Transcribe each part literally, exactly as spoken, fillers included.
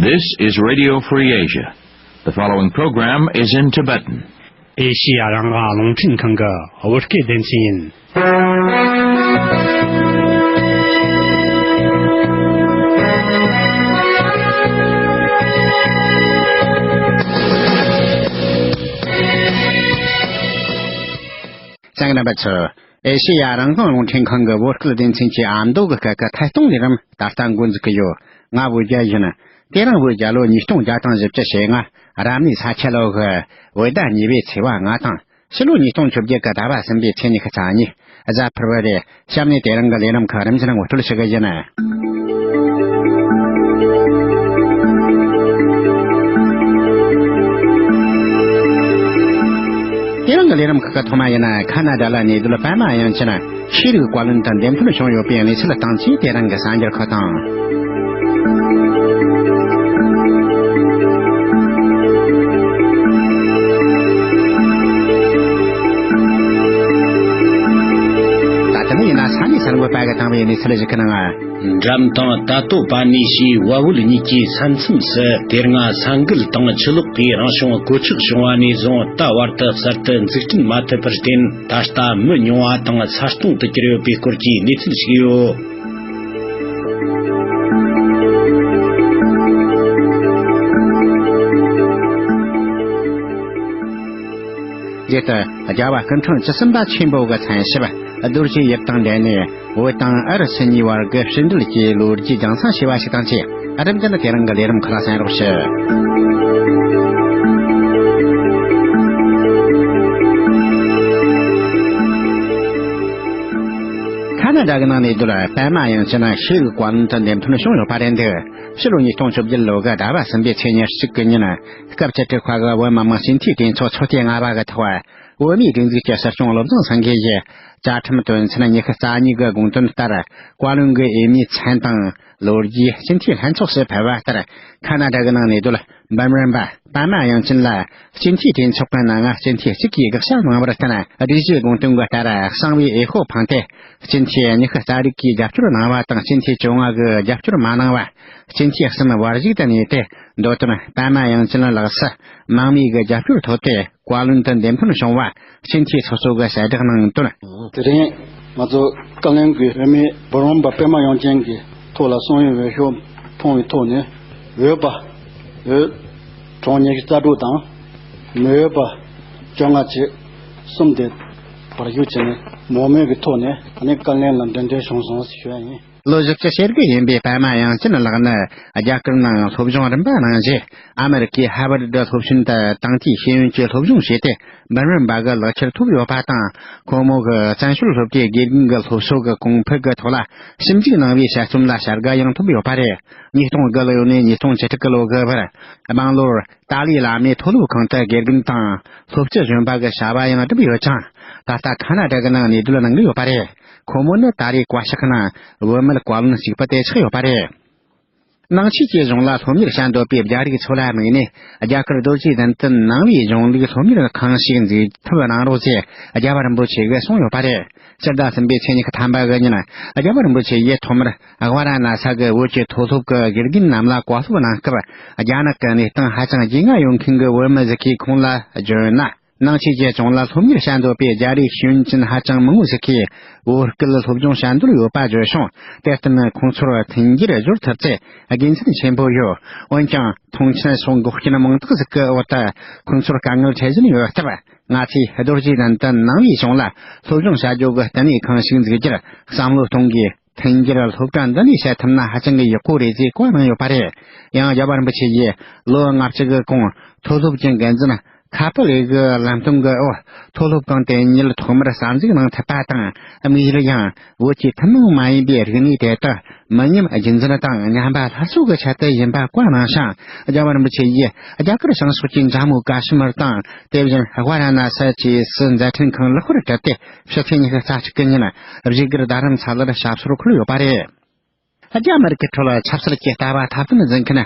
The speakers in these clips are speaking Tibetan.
This is Radio Free Asia. The following program is in Tibetan. ཨེ་ཤི་ཡ་རང་དབང་རླུང་འཕྲིན་ཁང་གི་བོད་སྐད་སྡེ་ཚན་ཡིན། གསན་མཁན་རྣམ་པ་ཚོ། ཨེ་ཤེ་ཡ་རང་དབང་རླུང་འཕྲིན་ཁང་གི་བོད་སྐད་སྡེ་ཚན་གྱི་ཨ་མདོ་གི་སྐད་ཀྱི་ཐད་གཏོང་ལས་རིམ་ད་ལྟ་འགོ་འཛུགས་ཀྱི་ཡོད། ང་བོད་རྒྱལ་ཡིན། དེ་རིང་བོད་རྒྱལ་ལོ་ཉིས་སྟོང་བརྒྱ་དང་བཞི་བཅུ་ཞེ་ལྔ། རབ་གནས་ས་ཁྱི་ལོ་གི་བོད་ཟླ་གཉིས་པའི་ཚེས་པ་ལྔ་དང་། ཕྱི་ལོ་ཉིས་སྟོང་བཅོ་བརྒྱད་ཀྱི་ཟླ་བ་གསུམ་པའི་ཚེས་ཉི་ཤུ་རྩ་གཉིས། གཟའ་ཕུར་བུ་རེད། གཤམ་ནས་དེ་རིང་གི་ལས་རིམ་ཁག་རིམ་བཞིན་ངོ་སྤྲོད་ཞུ་གི་ཡིན། དེ་རིང་གི་ལས་རིམ་ཁག་གི་ཐོག་མ་ཡིན་ན། ཁ་ན་ཌ་ལ་གནས་སྡོད་པད་མ་དབྱངས་ཅན་ཤེས་རིག་བཀའ་བློན་དུ་འདེམས་ཐོན་བྱུང་ཡོད་པའི་གནས་ཚུལ་དང་བཅས་དེ་རིང་གི་གསར་འགྱུར་ཁག་དང་། ད་ལྟ་ནས་ཡིན་ན་ས་གནས་གསར་འགོད་པ་གིས་བཏང་བའི་གནས་ཚུལ་ཞིག་གི་ནང་། འགྲམ་དང་ད་ལྟོ་པ་ནི་ཞེས་བལ་བོད་གཉིས་ཀྱི་ས་མཚམས་སུ་དེ་སྔ་ས་འགུལ་དང་ཆུ་ལོག་གིས་རང་བྱུང་གོད་ཆག་བྱུང་བ་ནས་བཟུང་ད་བར་དུ་གསར་དུ་འཛུགས་སྐྲུན་མ་ཐུབ་པར་བརྟེན། ད་ལྟ་མི་ཉུང་བ་དང་ས་སྟོང་དུ་གྱུར་ཡོད་པའི་སྐོར་གྱི་གནས་ཚུལ་ཞིག་ཡོད། རྗེས་ལ་རྒྱལ་བ་སྐུ་ཕྲེང་བཅུ་གསུམ་པ་ཆེན་པོ་གི་མཚན་ཞབས་རྡོ་རྗེ་དབྱིབས་དང་འབྲེལ་ནས། བོད་དང་ཨུ་རུ་སུ་གཉིས་བར་གྱི་ཕྱི་འབྲེལ་གྱི་ལོ་རྒྱུས་རྒྱང་སྲིང་བྱས་པ་ཞིག་དང་བཅས། རིམ་བཞིན་དེ་རིང་གི་ལས་རིམ་ཁག་ལ་གསན་རོགས་ཞུ། ཁ་ན་ཌ་གི་ནང་གནས་སྡོད་པད་མ་དབྱངས་ཅན་ཤེས་རིག་བཀའ་བློན་དུ་འདེམས་ཐོན་བྱུང་ཡོད་པ་རེད་འདུག་ཕྱི་ལོ་ཉིས་སྟོང་བཅོ་བརྒྱད་ལོ་གི་ཟླ་བ་གསུམ་པའི་ཚེས་ཉེར་གཅིག་གི་ཉིན། སྐབས་བཅུ་དྲུག་པ་གི་བོད་མི་མང་སྤྱི་འཐུས་གྲོས་ཚོགས་ཚོགས་ཐེངས་ལྔ་པ་གི་ཐོག་བོད་མིའི་སྒྲིག་འཛུགས་ཀྱི་སྲིད་སྐྱོང་བློ་བཟང་སེང་གེ་ཡིས་བཅའ་ཁྲིམས་དོན་ཚན་ཉི་ཤུ་རྩ་གཉིས་ཀྱི་དགོངས་དོན་ལྟར། བཀའ་བློན་གྱི་འོས་མིའི་མཚན་དང་ལོ་རྒྱུས་སྤྱི་འཐུས་ལྷན་ཚོགས་སུ་ཕུལ་བ་ལྟར། ཁ་ན་ཌ་གི་ནང་གནས་སྡོད་འབུམ་རམས་པ་པད་མ་དབྱངས་ཅན་ལ་སྤྱི་འཐུས་གྲོས་ཚོགས་ཀྱི་ནང་སྤྱི་འཐུས་གཅིག་གིས་དགག་བྱ་གནང་བར་བརྟེན། སྒྲིག་གཞིའི་དགོངས་དོན་གྱི་ལྟར། གསང་བའི་འོས་ཤོག་འཕངས་ཏེ། སྤྱི་འཐུས་ཉི་ཤུ་རྩ་དྲུག་གིས་རྒྱབ་སྐྱོར་གནང་བ་དང་། སྤྱི་འཐུས་བཅོ་ལྔ་གིས་རྒྱབ་སྐྱོར་མ་གནང་བ། སྤྱི་འཐུས་གསུམ་བར་གཞུག་ཏུ་གནས་ཏེ། མདོ་དོན་པད་མ་དབྱངས་ཅན་ལགས་སུ་མང་མོས་ཀྱི་རྒྱབ་སྐྱོར་ཐོབ་སྟེ། བཀའ་བློན་དུ་འདེམས་ཐོན་བྱུང་བ་སྤྱི་འཐུས་སོ་སོ་གིས་གསལ་བསྒྲགས་གནང་དོན། དེ་རིང་ང་ཚོ་བཀའ་བློན་གྱི་འོས་མི་འབུམ་རམས་པ་པད་མ་དབྱངས་ཅན་གྱི་ཐོག་ལ་གསང་བའི་འོས་ཤོག་འཕངས་པའི་ཐོག་ནས། འོས་པ་འོས་གྲངས་ཉི་ཤུ་རྩ་དྲུག་དང་། མི་འོས་པ་བཅོ་ལྔ་བཅས་གསུམ་དེ་བར་གཞུག་བྱས་ནས་མང་མོས་ཀྱི་ཐོག་ནས་ཨ་ནི་བཀའ་བློན་ལ་འདེམས་ཐོན་བྱུང་སོང་ཞུ་བ་ཡིན། ལོ་བཞི་བཅུ་ཞེ་དགུ་ཡིན་པའི་པད་མ་དབྱངས་ཅན་ལགས་ནི་རྒྱ་གར་ནང་སློབ་སྦྱོང་རིམ་པ་གནང་རྗེས། ཨ་མེ་རི་ཀའི་ཧར་ཝར་ཌི་སློབ་ཆེན་དུ་དེང་དུས་ཤེས་ཡོན་གྱི་སློབ་སྦྱོང་བྱས་ཏེ། འབུམ་རམས་པ་གི་ལག་ཁྱེར་ཐོབ་ཡོད་པ་དང་། ཁོ་མོ་གི་བཙན་བྱོལ་སློབ་གྲྭའི་དགེ་རྒན་གྱི་སློབ་གསོ་གི་གོང་འཕེལ་གྱི་ཐོག་ལ་ཞིབ་འཇུག་གནང་བའི་དཔྱད་རྩོམ་ལ་བྱ་དགའ་ཡང་ཐོབ་ཡོད་པ་རེད། ཉིས་སྟོང་དགུ་ལོ་ནས་ཉིས་སྟོང་བཅུ་དྲུག་གི་ལོ་གི་བར། སྦང་ལོར་ཏཱ་ལའི་བླ་མའི་མཐོ་སློབ་ཁང་དུ་དགེ་རྒན་དང་སློབ་སྤྱི་གཞོན་པ་གི་བྱ་བ་ཡང་བསྒྲུབས་ཡོད་ཅིང་། ད་ལྟ་ཁ་ན་ཌ་གི་ནང་གནས་སྡོད་གནང་གི་ཡོད་པ་རེད། ཁོ་མོ་ནི་ད་རེས་བཀའ་ཤག་ནང་བུད་མེད་བཀའ་བློན་གཅིག་པུ་དེ་ཆགས་ཡོད་པ་རེད། ནང་ཆོས་ཀྱི་གཞུང་ལ་སློབ་གཉེར་བྱ་འདོད་པའི་རྒྱ་རིགས་ཚོ་ལ་དམིགས་ནས། རྒྱ་གར་རྡོ་རྗེ་གདན་དུ་ནང་པའི་གཞུང་ལུགས་སློབ་གཉེར་ཁང་ཞིག་འཛུགས་ཐབས་གནང་རོགས་ཞེས་རྒྱལ་བ་རིན་པོ་ཆེ་གིས་གསུངས་ཡོད་པ་རེད། སྤྱི་ཟླ་གསུམ་པའི་ཚེས་ཉི་ཤུ་ཐམ་པ་གི་ཉིན། རྒྱལ་བ་རིན་པོ་ཆེ་ཡིས་ཐོག་མར་ཝཱ་ར་ཎ་ས་གི་བོད་ཀྱི་མཐོ་སློབ་ཀྱི་དགེ་རྒན་རྣམས་ལ་བཀའ་སློབ་གནང་སྐབས། རྒྱ་ནག་གི་གནས་སྟངས་ཧ་ཅང་རྒྱུས་མངའ་ཡོད་མཁན་གྱི་བོད་མི་ཞིག་གིས་ཁོང་ལ་བརྗོད་ན། ནང་ཆོས་ཀྱི་གཞུང་ལ་སློབ་གཉེར་བྱ་འདོད་པའི་རྒྱ་རིགས་ཤེས་ཡོན་ཅན་ཧ་ཅང་མང་བོ་ཞིག་གིས་བོད་སྐད་སློབ་སྦྱོང་བྱ་འདོད་ཡོད་པ་བརྗོད་བྱུང་། དེར་བརྟེན་ཁོང་ཚོར་མཐུན་འགྱུར་སྦྱོར་ཐུབ་ཚེ་དགེ་མཚན་ཆེན་པོ་ཡོད། འོན་ཀྱང་མཐོང་མཆན་སོགས་འགོག་རྐྱེན་མང་དག་ཞིག་གི་འོག་ཏུ་ཁོང་ཚོར་དཀའ་ངལ་འཕྲད་བཞིན་ཡོད་སྟབས། ང་ཚོས་རྡོ་རྗེ་གདན་དུ་ནང་པའི་གཞུང་ལ་སློབ་སྦྱོང་བྱ་རྒྱུ་གི་བསྟི་གནས་ཁང་ཞིག་འཛུགས་རྒྱུར་བསམ་བློ་གཏོང་དགོས། མཐུན་འགྱུར་སློབ་གྲྭ་འདི་ནས་བྱེད་ཐུབ་ན་ཧ་ཅང་གི་ཡག་པོ་རེད་ཅེས་བཀའ་གནང་ཡོད་པ་རེད། ཡང་རྒྱལ་བ་རིན་པོ་ཆེ་ཡིས་ལོ་ལྔ་བཅུ་གི་གོང་མཐོ་སློབ་ཀྱི་འགན་འཛིན་ཁ་པ་ལེ་གི་ལམ་སྟོན་གྱི་འོག་མཐོ་སློབ་ཁང་དེ་ཉིད་ཐོག་མར་གསར་འཛུགས་གནང་ཐུབ་པ་དང་། དམིགས་ཡུལ་ཡང་བོད་ཀྱི་ཐུན་མོང་མ་ཡིན་པའི་རིག་གནས་དེ་དག་མི་ཉམས་རྒྱུན་འཛིན་དང་ཉམས་པ་སླར་གསོ་གི་ཆེད་དུ་ཡིན་པ་བཀའ་གནང་ཞིང་། རྒྱལ་བ་རིན་པོ་ཆེ་ཡིས་རྒྱ་གར་བྱང་ཕྱོགས་ཀྱི་འཇམ་མོ་ཀ་ཤི་མིར་དང་། དེ་བཞིན་ཝཱ་ར་ཎ་ས་བཅས་སུ་མཛད་འཕྲིན་ཁང་ལེགས་པར་གྲུབ་སྟེ། ཕྱི་ཚེས་ཉི་ཤུ་རྩ་གཅིག་གི་ཉིན་བཞུགས་སྒར་རྡ་རམ་ས་ལར་ཞབས་སོར་འཁོད་ཡོད་པ་རེད། རྒྱ་དམར་གྱི་ཁྲོད་ཆབ་སྲིད་ཀྱི་ལྟ་བ་ཐབས་ལམ་འཛིན་མཁན་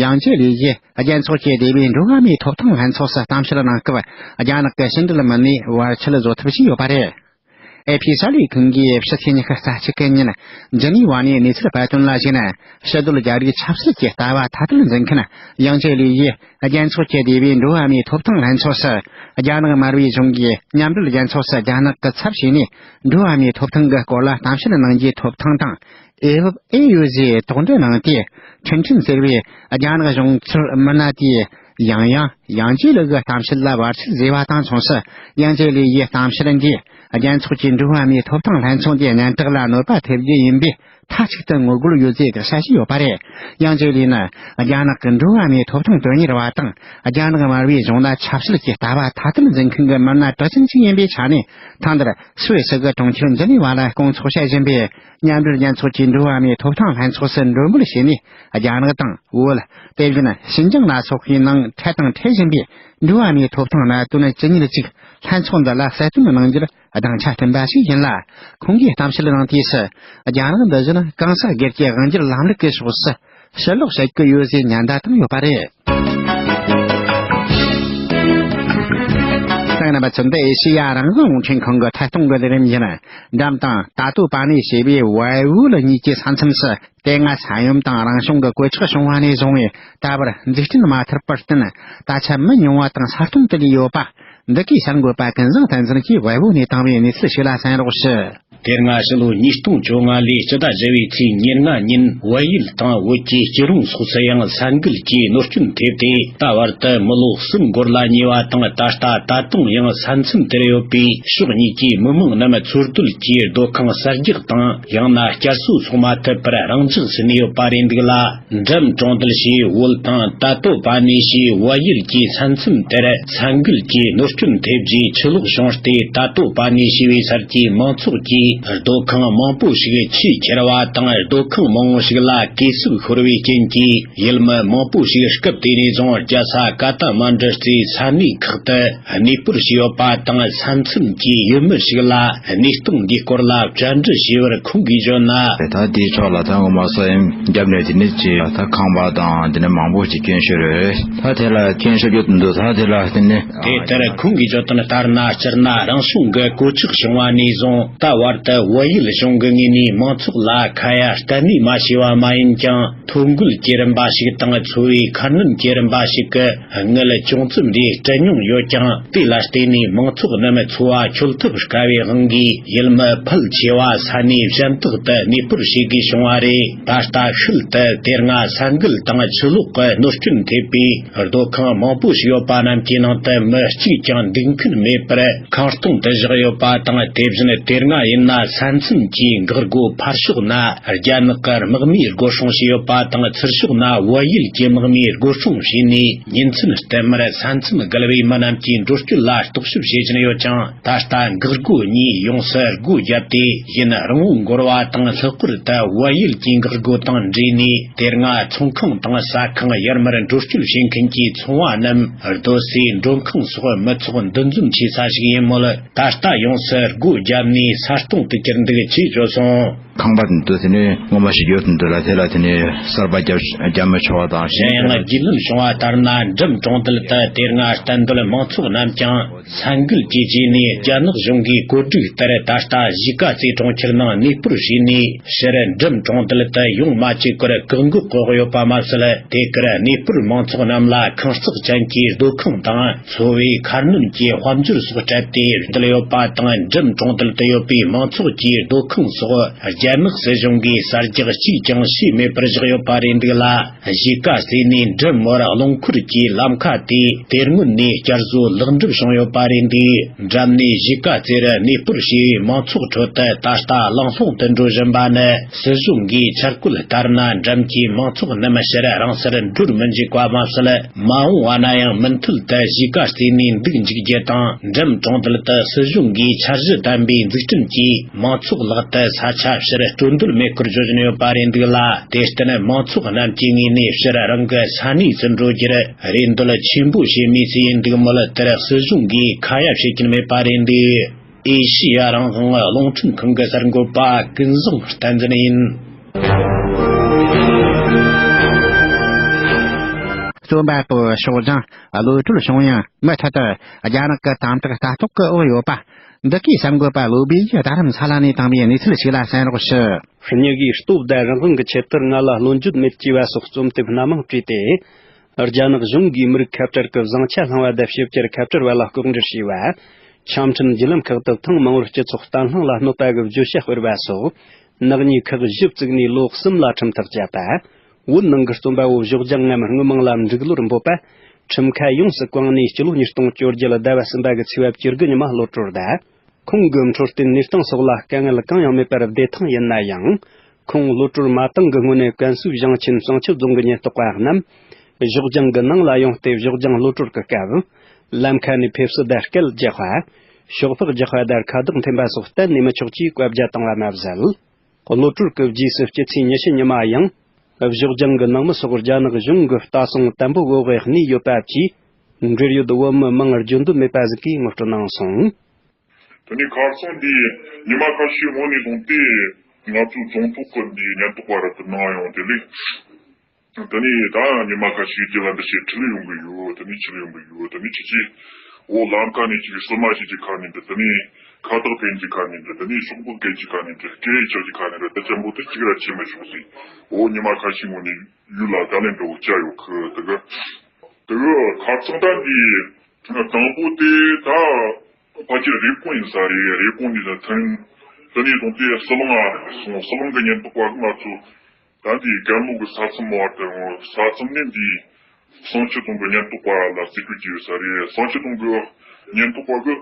ཡང་ཅེ་ལི་ཡིས་རྒྱལ་ཚོགས་ཀྱི་སྡེ་བའི་འགྲོ་བ་མིའི་ཐོབ་ཐང་ལྷན་ཚོགས་སུ་གཏམ་བཤད་གནང་སྐབས། རྒྱ་ནག་གི་ཕྱི་འབྲེལ་མི་སྣས་བར་ཆད་བཟོ་ཐབས་བྱས་ཡོད་པ་རེད། ཨེ་ཕི་གསར་ལས་ཁང་གིས་ཕྱི་ཚེས་ཉི་ཤུ་རྩ་གཅིག་གི་ཉིན་ཇི་ནི་ཝ་ནས་གནས་ཚུལ་སྤེལ་དོན་ལ་གཞིགས་ན། ཕྱི་སྡོད་རྒྱ་རིགས་ཆབ་སྲིད་ཀྱི་ལྟ་བ་ཐ་དད་འཛིན་མཁན་ཡང་ཅེ་ལི་ཡིས། རྒྱལ་ཚོགས་ཀྱི་སྡེ་བའི་འགྲོ་བ་མིའི་ཐོབ་ཐང་ལྷན་ཚོགས་སུ། རྒྱ་ནག་དམར་པོའི་གཞུང་གིས་མཉམ་འབྲེལ་རྒྱལ་ཚོགས་སུ་རྒྱ་ནག་གི་ཚབ་བྱས་ནས། འགྲོ་བ་མིའི་ཐོབ་ཐང་གི་སྐོར་ལ་གཏམ་བཤད་གནང་རྒྱུའི་ཐོབ་ཐང་དང་། ཨེ་ཕི་ཨེ་ཡུ་ཟེར་དོགས་འདྲི་གནང་སྟེ། ཁྲིན་ཁྲིན་ཟེར་བའི་རྒྱ་ནག་གཞུང་ཚབ་མི་སྣ་དེས། ཡང་ཡང་ཡང་ཅེ་ལི་གི་གཏམ་བཤད་ལ་བར་ཆད་བཟོས་པ་དང་མཚུངས་སུ། ཡང་ཅེ་ལི་ཡི་གཏམ་བཤད་འདིས་རྒྱལ་ཚོགས་ཀྱི་འགྲོ་བ་མིའི་ཐོབ་ཐང་ལྷན་ཚོགས་འདིའི་སྙན་གྲགས་ལ་གནོད་པ་ཐེབས་རྒྱུ་ཡིན་པས། མཐའ་གཅིག་ཏུ་ངོ་རྒོལ་ཡོད་ཅེས་དགག་བྱ་བྱས་ཡོད་པ་རེད། ཡང་ཅེ་ལི་ནི་རྒྱ་ནག་གི་འགྲོ་བ་མིའི་ཐོབ་ཐང་དོན་གཉེར་བ་དང་། རྒྱ་ནག་དམར་པོའི་གཞུང་ལ་ཆབ་སྲིད་ཀྱི་ལྟ་བ་ཐ་དད་འཛིན་མཁན་གྱི་མི་སྣ་གྲགས་ཅན་ཞིག་ཡིན་པའི་ཆ་ནས། ཐེངས་འདིར་སུད་སི་གི་གྲོང་ཁྱེར་ཇི་ནི་ཝ་ལ་སྐོང་ཚོགས་བྱེད་བཞིན་པའི་མཉམ་འབྲེལ་རྒྱལ་ཚོགས་ཀྱི་འགྲོ་བ་མིའི་ཐོབ་ཐང་ལྷན་ཚོགས་སུ་མགྲོན་འབོད་བྱས་ནས། རྒྱ་ནག་དང་བོད། དེ་བཞིན་ཞིན་ཅང་ལ་སོགས་པའི་ནང་འཕྲད་དང་འཕྲད་བཞིན་པའི་འགྲོ་བ་མིའི་ཐོབ་ཐང་གནད་དོན་ཇི་སྙེད་ཅིག་ལྷན་ཚོགས་འདི་ལ་གསལ་སྟོན་གནང་རྒྱུར་སྡིངས་ཆ་བསྐྲུན་པ་ཞིག་ཡིན་ལ། ཁོང་གིས་གཏམ་བཤད་གནང་དུས་སུ། རྒྱ་ནག་འདི་བཞིན་གང་ཟག་སྒེར་གྱི་དབང་སྒྱུར་ལམ་ལུགས་ཀྱི་ཕྱོགས་སུ་ཕྱིར་ལོག་བྱེད་ཀྱི་ཡོད་ཅེས་ཉེན་བརྡ་བཏང་ཡོད་པ་རེད། ད་ང་རང་ཚོ་འདི་ཨེ་ཤེ་ཡ་རང་དབང་རླུང་འཕྲིན་ཁང་གི་ཐད་གཏོང་གི་ལས་རིམ་ཡིན། འགྲམ་དང་ད་ལྟོ་པ་ནི་ཞེས་པའི་བལ་པོ་ལ་གཉིས་ཀྱི་ས་མཚམས་སུ། དེ་སྔ་ས་ཡོམ་དང་རང་བྱུང་གི་གོད་ཆག་བྱུང་བ་ནས་བཟུང་བའི་ད་བར་འཛུགས་སྐྲུན་མ་ཐུབ་པར་བརྟེན། ད་ཆ་མི་ཉུང་བ་དང་ས་སྟོང་དུ་ལུས་ཡོད་པ། འདི་གའི་གསར་འགོད་པ་ཀུན་བཟང་བསྟན་འཛིན་གྱིས་བལ་པོ་ནས་བཏང་བའི་གནས་ཚུལ་ཞིག་ལ་གསན་རོགས་ཞུ། དེ་སྔ་ཕྱི་ལོ་ཉིས་སྟོང་བཅོ་ལྔ་ལོའི་སྤྱི་ཟླ་བཞི་པའི་ཚེས་ཉེར་ལྔ་ཉིན་བལ་ཡུལ་དང་བོད་ཀྱི་སྐྱིད་རོང་སོགས་སུ་ཡང་ས་འགུལ་གྱིས་གནོད་སྐྱོན་ཐེབས་ཏེ། ད་བར་དུ་མི་ལོ་གསུམ་འགོར་ལ་ཉེ་བ་དང་། ད་ལྟ་ད་དུང་ཡང་ས་མཚམས་དེར་ཡོད་པའི་ཕྱོགས་གཉིས་ཀྱི་མི་མང་རྣམས་འཚོ་སྡོད་ཀྱི་སྡོད་ཁང་གསར་རྒྱག་དང་། ཡང་ན་བསྐྱར་གསོ་སོགས་མ་ཐུབ་པར་རང་འཇགས་སུ་གནས་ཡོད་པ་རེད་འདུག་ལ། འགྲམ་གྲོང་རྡལ་ཞེས་བོད་དང་ད་ལྟོ་པ་ནི་ཞེས་བལ་ཡུལ་གྱི་ས་མཚམས་དེར་ས་འགུལ་གྱིས་གནོད་སྐྱོན་ཐེབས་རྗེས་ཆུ་ལོག་བྱུང་སྟེ། ད་ལྟོ་པ་ནི་ཞེས་པའི་སར་གྱི་མང་ཚོགས་ཀྱིས་སྡོད་ཁང་མང་པོ་ཞིག་ཆུས་ཁྱེར་བ་དང་། སྡོད་ཁང་མང་བོ་ཞིག་ལ་གས་སྲུབས་ཤོར་བའི་རྐྱེན་གྱིས། ཡུལ་མི་མང་པོ་ཞིག་སྐབས་དེ་ནས་བཟུང་རྒྱལ་ས་ཀ་ཐ་མན་ཌུ་རྩེའི་ས་གནས་ཁག་ཏུ་གནས་སྤོར་བྱས་ཡོད་པ་དང་། ས་མཚམས་ཀྱི་ཡུལ་མི་ཞིག་ལ་གནས་སྟངས་འདིའི་སྐོར་ལ་བཅར་འདྲི་བྱས་པར། ཁོང་གིས་བརྗོད་ན། ད་དེའི་ཕྱོགས་ལ་ད་ངོ་མ་ས་ཡོམ་བརྒྱབ་ནས། དེ་ནས་ཅི་ད་ཁང་པ་དང་དེ་ནས་མང་པོ་ཞིག་སྐྱོན་ཤོར་རེད། ད་དེ་ལ་སྐྱོན་ཤོར་རྒྱུ་འདུག་ད་དེ་ལ་དེ་ནས། དེ་ལྟར་ཁོང་གིས་བརྗོད་དོན་ལྟར་ན། སྤྱིར་ན་རང་བྱུང་གི་གོད་ཆག་བྱུང་བ་ནས་བཟུང་ད་བར་དུ་བལ་ཡུལ་གཞུང་གི་ངོས་ནས་མང་ཚོགས་ལ་ཁ་ཡ་གཏན་ནས་མ་བྱས་པ་མ་ཡིན་ཀྱང་། ཐོ་འགོད་ཀྱི་རིམ་པ་ཞིག་དང་། འཚོ་བའི་ཁ་སྣོན་གྱི་རིམ་པ་ཞིག་གི་དངུལ་ཅུང་ཙམ་རེ་སྤྲད་མྱོང་ཡོད་ཀྱང་། དེ་ལ་བརྟེན་ནས་མང་ཚོགས་རྣམས་འཚོ་བ་འཁྱོལ་ཐབས་དཀའ་བའི་དབང་གིས། ཡུལ་མི་ཕལ་ཆེ་བ་ས་གནས་གཞན་དག་ཏུ་གནས་སྤོར་བྱེད་དགོས་བྱུང་བ་རེད། ད་ལྟ་ཤུལ་དུ་དེ་སྔ་ས་འགུལ་དང་ཆུ་ལོག་གི་གནོད་སྐྱོན་ཐེབས་པའི་སྡོད་ཁང་མང་པོ་ཞིག་ཡོད་པ་རྣམས་ཀྱི་ནང་དུ་མི་གཅིག་ཀྱང་འདུག་མཁན་མེད་པར། ཁང་སྟོང་དུ་བཞག་ཡོད་པ་དང་། དེ་བཞིན་དེ་སྔ་ཡིན་ན་ས་མཚམས་ཀྱི་འགག་སྒོ་ཕར་ཕྱོགས་ན་རྒྱ་ནག་གི་དམག་མིས་སྒོ་སྲུང་བྱས་ཡོད་པ་དང་། ཚུར་ཕྱོགས་ན་བལ་ཡུལ་གྱི་དམག་མིས་སྒོ་སྲུང་བྱས་ནས། ཉིན་མཚན་བསྟུད་མར་ས་མཚམས་བརྒལ་བའི་མི་རྣམས་ཀྱིས་འགྲོ་སྐྱོད་ལ་རྟོག་ཞིབ་བྱེད་བཞིན་ཡོད་ཀྱང་། ད་ལྟ་འགག་སྒོ་གཉིས་ཡོངས་སུ་སྒོ་བརྒྱབ་སྟེ། ཡུན་རིང་བོ་འགོར་བ་དང་། ལྷག་པར་དུ་བལ་ཡུལ་གྱི་འགག་སྒོ་དང་འདྲེས་ནས། དེ་སྔ་ཚོང་ཁང་དང་ཟ་ཁང་། ཡར་མར་འགྲོ་སྐྱོད་བྱེད་མཁན་གྱི་ཚོང་བ་རྣམས། སྡོད་སའི་མགྲོན་ཁང་སོགས་མི་ཚོགས་འདུ་འཛོམས་ཆེ་ས་ཞིག་ཡིན་མོད། ད་ལྟ་ཡོངས་སུ་སྒོ་བརྒྱབ་ནས་ས་སྟོང་དུ་གྱུར་འདུག་ཅེས་བརྗོད་སོང་། ཁང་པ་འདི་དེ་ནས་ངོ་མ་ཞིག་ཡོད་འདུག་ལ། དེ་ལ་དེ་ནས་གསར་པ་བརྒྱབ་བརྒྱབ་མི་ཆོག་པ་དང་། གཞན་ཡང་རྒྱུས་ལོན་བྱུང་བ་ལྟར་ན། འགྲམ་གྲོང་རྡལ་དུ་དེ་སྔ་གཏན་སྡོད་མང་ཚོགས་རྣམས་ཀྱང་ས་འགུལ་གྱི་རྗེས་ནས། རྒྱ་ནག་གཞུང་གིས་བཀོད་སྒྲིག་ལྟར་ད་ལྟ་གཞིས་ཀ་རྩེ་གྲོང་ཁྱེར་ནང་གནས་སྤོར་བྱས་ནས། ཕྱིར་འགྲམ་གྲོང་རྡལ་དུ་ཡོང་མ་བཅུག་པར་བཀག་འགོག་འོག་ཡོད་པ་མ་ཟད། དེ་གར་གནས་སྤོར་མང་ཚོགས་རྣམས་ལ་ཁང་བརྩེགས་ཅན་གྱི་སྡོད་ཁང་དང་། འཚོ་བའི་ཁ་སྣོན་གྱི་དཔལ་འབྱོར་སོགས་སྤྲད་དེ་བསྡད་ཡོད་པ་དང་། འགྲམ་གྲོང་རྡལ་དུ་ཡོད་པའི་མང་ཚོགས་ཀྱི་སྡོད་ཁང་སོགས་རྒྱ་ནག་སྲིད་གཞུང་གིས་གསར་རྒྱག་གཅིག་ཀྱང་བྱས་མེད་པར་བཞག་ཡོད་པ་རེད་འདུག་ལ། གཞིས་ཀ་རྩེ་ནས་འགྲམ་བར་རླངས་འཁོར་གྱི་ལམ་ཁ་དེ་དེ་སྔོན་ནས་བསྐྱར་བཟོ་ལེགས་འགྲུབ་བྱུང་ཡོད་པ་རེད་འདུག་འགྲམ་ནས་གཞིས་ཀ་རྩེར་གནས་སྤོར་བྱས་པའི་མང་ཚོགས་ཁྲོད་དུ་ད་ལྟ་གླེང་སློང་དུ་འགྲོ་བཞིན་པ་ནི། སྲིད་གཞུང་གིས་འཆར་བཀོད་ལྟར་ན། འགྲམ་གྱི་མང་ཚོགས་རྣམས་ཕྱིར་རང་སར་འགྲོར་མི་འཇུག་པ་མ་ཟད། མ་འོངས་པ་ན་ཡང་མུ་མཐུད་དུ་གཞིས་ཀ་རྩེ་ནས་འདུག་འཇུག་རྒྱུ་དང་། འགྲམ་གྲོང་རྡལ་དུ་སྲིད་གཞུང་གིས་འཆར་གཞི་ལྡན་པའི་འཛུགས་སྐྲུན་གྱིས་མང་ཚོགས་ལག་ཏུ་ས་ཆ་ཕྱིར་སྤྲོད་འདོད་མེད་སྐོར་བརྗོད་བཞིན་ཡོད་པ་རེད་འདུག་ལ། དེར་བརྟེན་མང་ཚོགས་རྣམས་ཀྱི་ངོས་ནས་ཕྱིར་རང་གི་ས་གནས་སུ་འགྲོ་རྒྱུར་རེ་འདོད་ཆེན་པོ་བྱེད་མུས་སུ་ཡིན་འདུག་མོད། དེར་སྲིད་གཞུང་གིས་ཁ་ཡ་བྱེད་ཀྱིན་མེད་པ་རེད་འདུག་ཨེ་ཤི་ཡ་རང་དབང་རླུང་འཕྲིན་ཁང་གི་གསར་འགོད་པ་ཀུན་བཟང་བསྟན་འཛིན་ཡིན། རྩོམ་པ་པོ་ཤོག་ལྗང་གློད་གྲོལ་བྱུང་ཡང་མུ་མཐུད་དུ་རྒྱ་ནག་གི་དམ་དྲག་ལྟ་རྟོག་གི་འོག་ཡོད་པ། འདི་གའི་གསར་འགོད་པ་བློ་བྷེ་ཡིས་རྡ་རམ་ས་ལ་ནས་བཏང་བའི་གནས་ཚུལ་ཞིག་ལ་གསན་རོགས་ཞུ། སྙི་གིས་ལྟོ་བདའ་རང་དབང་གི་ཆེད་དུ་ང་ལ་བློ་འགྱོད་མེད་ཅེས་པ་སོགས་རྩོམ་དེབ་སྣ་མང་བྲིས་ཏེ། རྒྱ་ནག་གཞུང་གིས་མི་རིགས་ཁ་བྲལ་གྱི་བཟང་ཆ་བསླངས་པ་དང་ཕྱི་རྒྱལ་ཁ་བྲལ་བ་ལ་ལྐོག་འབྲེལ་བྱས་པ། ཆ་འཕྲིན་བརྒྱུད་ལམ་ཁག་ཏུ་ཐེངས་མང་བོར་སྤྱི་ཚོགས་བརྟན་ལྷིང་ལ་གནོད་པ་གི་བརྗོད་བྱ་སྤེལ་བ་སོགས། ནག་ཉེས་ཁག་བཞི་བཙུགས་ནས་ལོ་གསུམ་ལ་ཁྲིམས་ཐག་བཅད་པ། བོད་ནང་གི་རྩོམ་པ་བོ་བཞོགས་ལྗང་ངམ་དངུལ་མང་ལ་འབྲུག་ལོར་འབོད་པ། ཁྲིམས་ཁ་ཡོངས་སུ་བཀང་ནས་སྤྱི་ལོ་ཉིས་སྟོང་བཅོ་བརྒྱད་ཟླ་བ་གསུམ་པ་གི་ཚེས་པ་བཅུ་དགུ་ཉི་མ་གློད་གྲོལ་དང་། ཁོང་གི་འཕྲོད་བསྟེན་གནས་སྟངས་སོགས་ལ་དཀའ་ངལ་གང་ཡང་མེད་པར་བདེ་ཐང་ཡིན་ན་ཡང་། ཁོང་གློད་གྲོལ་མ་བཏང་གི་སྔོན་ནས་ཀན་སུའུ་ཞིང་ཆེན་བསང་ཆུ་རྫོང་གི་ཉེན་རྟོག་པ་རྣམས། བཞོགས་ལྗང་གི་ནང་ལ་ཡོང་སྟེ་བཞོགས་ལྗང་གློད་གྲོལ་གྱི་སྐབས། ལམ་ཁ་ནས་ཕེབས་བསུ་དང་སྐད་རྒྱག་པ། ཤོག་སྦག་རྒྱག་པ་དང་ཁ་བཏགས་འཐེན་པ་སོགས་གཏན་ནས་མི་ཆོག་ཅེས་བཀའ་རྒྱ་བཏང་བ་མ་ཟད། གློད་གྲོལ་གྱི་རྗེས་སུ་སྤྱི་ཚེས་ཉི་ཤུ་ཉི་མ་ཡང་། བཞོགས་ལྗང་གི་ནང་མི་སོགས་རྒྱ་ནག་གཞུང་གི་ལྟ་སྲུང་དམ་པོ་འོག་གནས་ཡོད་པ་བཅས། འབྲེལ་ཡོད་བོད་མི་མང་བརྗོད་འདོད་མེད་པ་ཟིག་གིས་ངོ་སྤྲོད་གནང་སོང་། དེ་ནས་ཁ་སང་འདི་ཉི་མ་ཁ་ཤས་སྔོན་ནས་བཟུང་སྟེ་ང་ཚོའི་རྫོང་ཐོག་གི་འདི་ཉེན་རྟོག་པ་རུ་དུ་གནང་ཡོང་དེ་ལས། དེ་ནས་ད་ཉི་མ་ཁ་ཤས་རྗེས་ལ་འདི་ཕྱིར་ཁྲིད་ཡོང་གི་ཡོད། དེ་ནས་ཁྲིད་ཡོང་གི་ཡོད། དེ་ནས་ཁྱེད་ཀྱིས་འོ་ལམ་ཁ་ནས་ཅིག་བསུ་མ་བྱེད་ཀྱི་ཁ་ནས་འདི། དེ་ནས་ཁ་བཏགས་འཐེན་གྱི་ཁ་ནས་འདི། དེ་ནས་ཤོག་སྦག་སྐད་ཀྱི་ཁ་ནས་འདི། སྐད་ཆག་གི་ཁ་ནས་འདི། དེ་ཅན་པོ་དེ་གཅིག་ར་ཆེ་མི་ཤོག་ཟེར། འོ་ཉི་མ་ཁ་ཤས་སྔོན་ནས་ཡུལ་ལ་བརྡ་ལན་འདྲ་བོ་བསྐྱལ་ཡོད་གི། དེ་གི་དེ་གི་ཁ་སང་ད་འདི་དང་པོ་དེ་ད་ཕལ་ཆེར་རེབ་གོང་ཡིན་ས་རེད། རེབ་གོང་ནས་ད་ཐོན། དེ་ནས་བཟུང་སྟེ་ཟི་ལིང་ང་སོང་། ཟི་ལིང་གི་ཉེན་རྟོག་པ་ང་ཚོ་ད་འདི་རྒན་ལོ་གི་ས་མཚམས་བར་དུ་ཡོང་། ས་མཚམས་ནས་འདི་བསང་ཆུ་རྫོང་གི་ཉེན་རྟོག་པ་ལ་རྩིས་སྤྲོད་བྱས་ཡོད་ས་རེད། བསང་ཆུ་རྫོང་གི་ཉེན་རྟོག་པ་གི་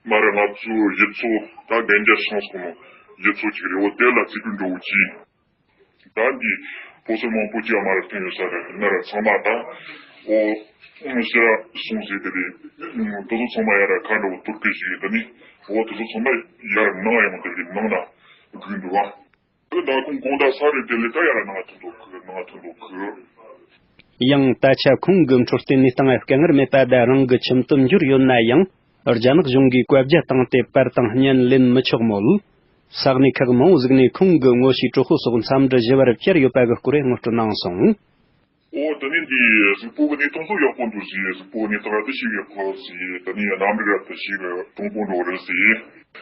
མ་རེད། ང་ཚོའི་གཞི་ཚོགས་ད་གན་རྒྱ་ཤང་སོང་ནོ་གཞི་ཚོགས་ཅིག་རེད། འོ་དེ་ལ་རྩིས་སྤྲོད་འགྲོ་འོ་གྱིས། ད་འདི་ཕོ་སོལ་མང་པོ་ཅིག་མ་རེད་ཐོན་ཡོད་ས་རེད། ན་ར་ཚང་མ་ད་འོ་ཤི་ར་སོང་ཟེར་དེ་རེད། དེ་ཚོ་ཚང་མ་ཡ་ར་ཁ་འདྲ་བོ་གཏོར་སྐྱོན་ཞིག་ཡོད། ད་ནི་འོ་དེ་ཚོ་ཚང་མ་ཡ་ར་ནང་ཡོང་དེ་རེད། ནང་ན་སྒུག་འདུག་ཨ། ད་ཁོང་དགོང་དག་ས་རེད། དེ་ལས་ད་ཡར་ནང་ཐོན་འདུག་གི། ནང་ཐོན་འདུག་གི། ཡང་ད་ཆ་ཁོང་གི་འཕྲོད་བསྟེན་གནས་སྟངས་དཀའ་ངལ་མེད་པ་དང་རང་གི་ཁྱིམ་དུ་འབྱོར་ཡོད་ན་ཡང་། རྒྱ་ནག་གཞུང་གིས་བཀའ་རྒྱ་བཏང་སྟེ་པར་དང་བརྙན་ལེན་མི་ཆོག་མོད། ས་གནས་ཁག་མང་བོ་ཟིག་ནས་ཁོང་གི་ངོ་ཤེས་གྲོགས་པོ་སོགས་འཚམས་འདྲི་ཞུ་བར་བཅར་ཡོད་པ་གི་སྐོར་ངོ་སྤྲོད་གནང་སོང་། ཨོ་ད་ནི་འདི་གཟུགས་པོ་གི་གནས་སྟངས་ཚོ་ཡག་པོ་འདུག་ཟེར། གཟུགས་པོ་གནས་སྟངས་ར་ད་ཞིག་ཡག་པོ་ཟེར། ད་ནི་གནམ་རིག་ར་ད་ཞིག་གྲུང་པོ་འགྲོ་རེད་ཟེར།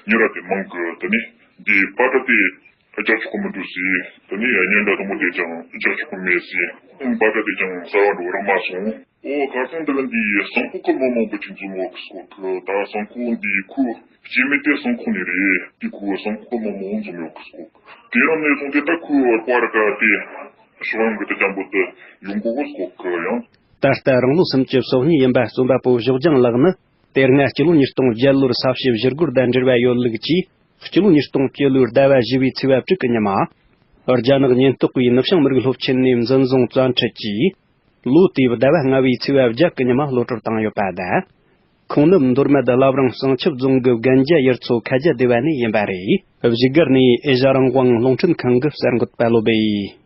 ཉེ་ར་དེ་མང་གི། ད་ནི་འདི་པ་ཏྲ་དེ་རྒྱག་ཆོག་གི་མི་འདུག་ཟེར། ད་ནི་གཉེན་འདྲ་དུ་མོ་དེ་ཀྱང་རྒྱག་ཆོག་གི་མེད་ཟེར། པ་ཏྲ་དེ་ཀྱང་གསར་བ་འགྲོ་རག་མ་སོང་། ཨོ་ཁ་སང་འདི་ག་འདི་བསང་ཁོག་གི་མི་མང་པོ་ཅིག་འཛོམས་ཡོད་གི་སྐོར་གི། ད་བསང་ཁོག་འདི་ཁོ་སྐྱེ་དམན་དེ་བསང་ཁོག་ནས་རེད། དེ་ཁོ་བསང་ཁོག་གི་མི་མང་འཛོམས་ཡོད་གི་སྐོར་གི། དེ་རང་ནས་བཟུང་སྟེ་ད་ཁོའི་བར་པ་ར་ག་དེ་ཕྱོགས་ཡོངས་ཀྱི་དེ་ཅན་པོ་དེ་ཡོང་གོ་གི་སྐོར་གི་ཡང་། ད་ལྟ་རང་ལོ་སུམ་ཅུ་སོ་གཉིས་ཡིན་པ་རྩོམ་པ་པོ་བཞོགས་ལྗང་ལགས་ནི། དེ་སྔ་སྤྱི་ལོ་ཉིས་སྟོང་བརྒྱད་ལོར་ས་བྱི་བཞུར་སྒོར་དང་འབྲེལ་བ་ཡོད་ལུགས་ཀྱིས། སྤྱི་ལོ་ཉིས་སྟོང་བཅུ་ལོའི་ཟླ་བ་བཞི་བའི་ཚེས་པ་དྲུག་གི་ཉི་མ། རྒྱ་ནག་ཉེན་རྟོག་པས་ནུབ་བྱང་མི་རིགས་སློབ་ཆེན་ནས་འཛིན་བཟུང་བཙན་ཁྲིད་ཀྱིས། ལོ་དེའི་ཟླ་བ་ལྔ་བའི་ཚེས་པ་བརྒྱད་ཀྱི་ཉི་མ་གློད་གྲོལ་བཏང་ཡོད་པ་དང་། ཁོང་ནི་མདོ་སྨད་བླ་བྲང་བསང་ཆུ་རྫོང་གི་རྒན་རྒྱ་ཡུལ་ཚོ་ཁ་རྒྱ་སྡེ་བ་ནས་ཡིན་པ་རེད། བཞུགས་སྒར་ནས་ཨེ་ཤ་རང་དབང་རླུང་འཕྲིན་ཁང་གི་གསར་འགོད་པ་བློ་བྷེ་ཡིས།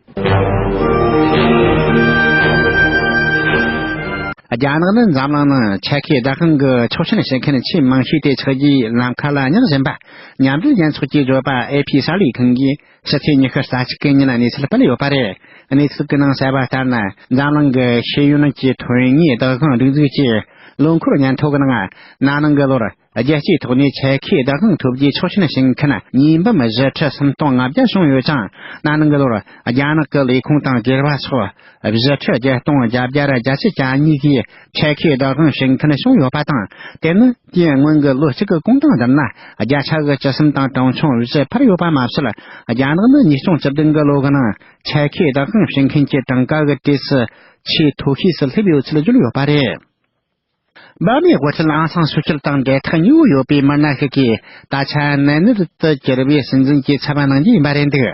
རྒྱ་ནག་ནི་འཛམ་གླིང་ནང་ཆེད་ཁེ་བདག་དབང་གི་ཆོག་མཆན་ཞུ་མཁན་ཆེས་མང་ཤོས་དེ་ཆགས་རྗེས། ལམ་ཁ་ལ་བསྙེགས་བཞིན་པ། མཉམ་འབྲེལ་རྒྱལ་ཚོགས་ཀྱིས་བརྗོད་པ་ཨེ་ཕི་གསར་ལས་ཁང་གིས་ཕྱི་ཚེས་ཉི་ཤུ་རྩ་གཅིག་གི་ཉིན་གནས་ཚུལ་སྤེལ་ཡོད་པ་རེད། གནས་ཚུལ་གྱི་ནང་གསལ་བ་ལྟར་ན། འཛམ་གླིང་གི་ཤེས་ཡོན་གྱི་ཐོན་དངོས་བདག་དབང་སྒྲིག་འཛུགས་ཀྱི་ལོ་འཁོར་སྙན་ཐོ་གི་ནང་། ན་ནིང་གི་ལོར་རྒྱལ་སྤྱིའི་ཐོག་ནས་ཆེད་ཁེ་བདག་དབང་ཐོབ་རྒྱུའི་ཆོག་མཆན་ཞུ་མཁན་ཉིས་འབུམ་བཞི་ཁྲི་སུམ་སྟོང་ལྔ་བརྒྱ་བྱུང་ཡོད་ཅིང་། ན་ནིང་གི་ལོར་རྒྱ་ནག་གི་ལས་ཁུངས་དང་སྒེར་པ་སོགས་བཞི་ཁྲི་བརྒྱད་སྟོང་བརྒྱད་བརྒྱ་ར་བརྒྱད་ཅུ་གྱ་གཉིས་ཀྱིས་ཆེད་ཁེ་བདག་དབང་བྱེད་མཁན་བྱུང་ཡོད་པ་དང་། དེ་ནི་དུས་སྔོན་གྱི་ལོ་གཅིག་གི་གོང་དང་བསྡུར་ན། བརྒྱ་ཆ་གི་བཅུ་གསུམ་དང་གྲངས་ཆུང་བཞི་འཕར་ཡོད་པ་མ་ཟད། རྒྱ་ནག་ནི་ཉིས་སྟོང་བཅུ་བདུན་གྱི་ལོ་གི་ནང་ཆེད་ཁེ་བདག་དབང་བྱེད་མཁན་གྱི་གྲངས་ཀ་གི་གྲས་སུ་ཆེས་མཐོ་ཤོས་སུ་སླེབས་ཡོད་ཚུལ་བརྗོད་ཡོད་པ་རེད། འབར་མའི་དབུ་ཁྲིད་ཨང་སང་སུའུ་ཅི་དང་འབྲེལ་ཐག་ཉེ་བོ་ཡོད་པའི་མི་སྣ་ཞིག་གིས། ད་ཆ་ནད་མནར་དུ་གྱུར་བའི་སྲིད་འཛིན་གྱི་ཚབ་པ་གནང་རྒྱུ་ཡིན་པ་རེད་འདུག་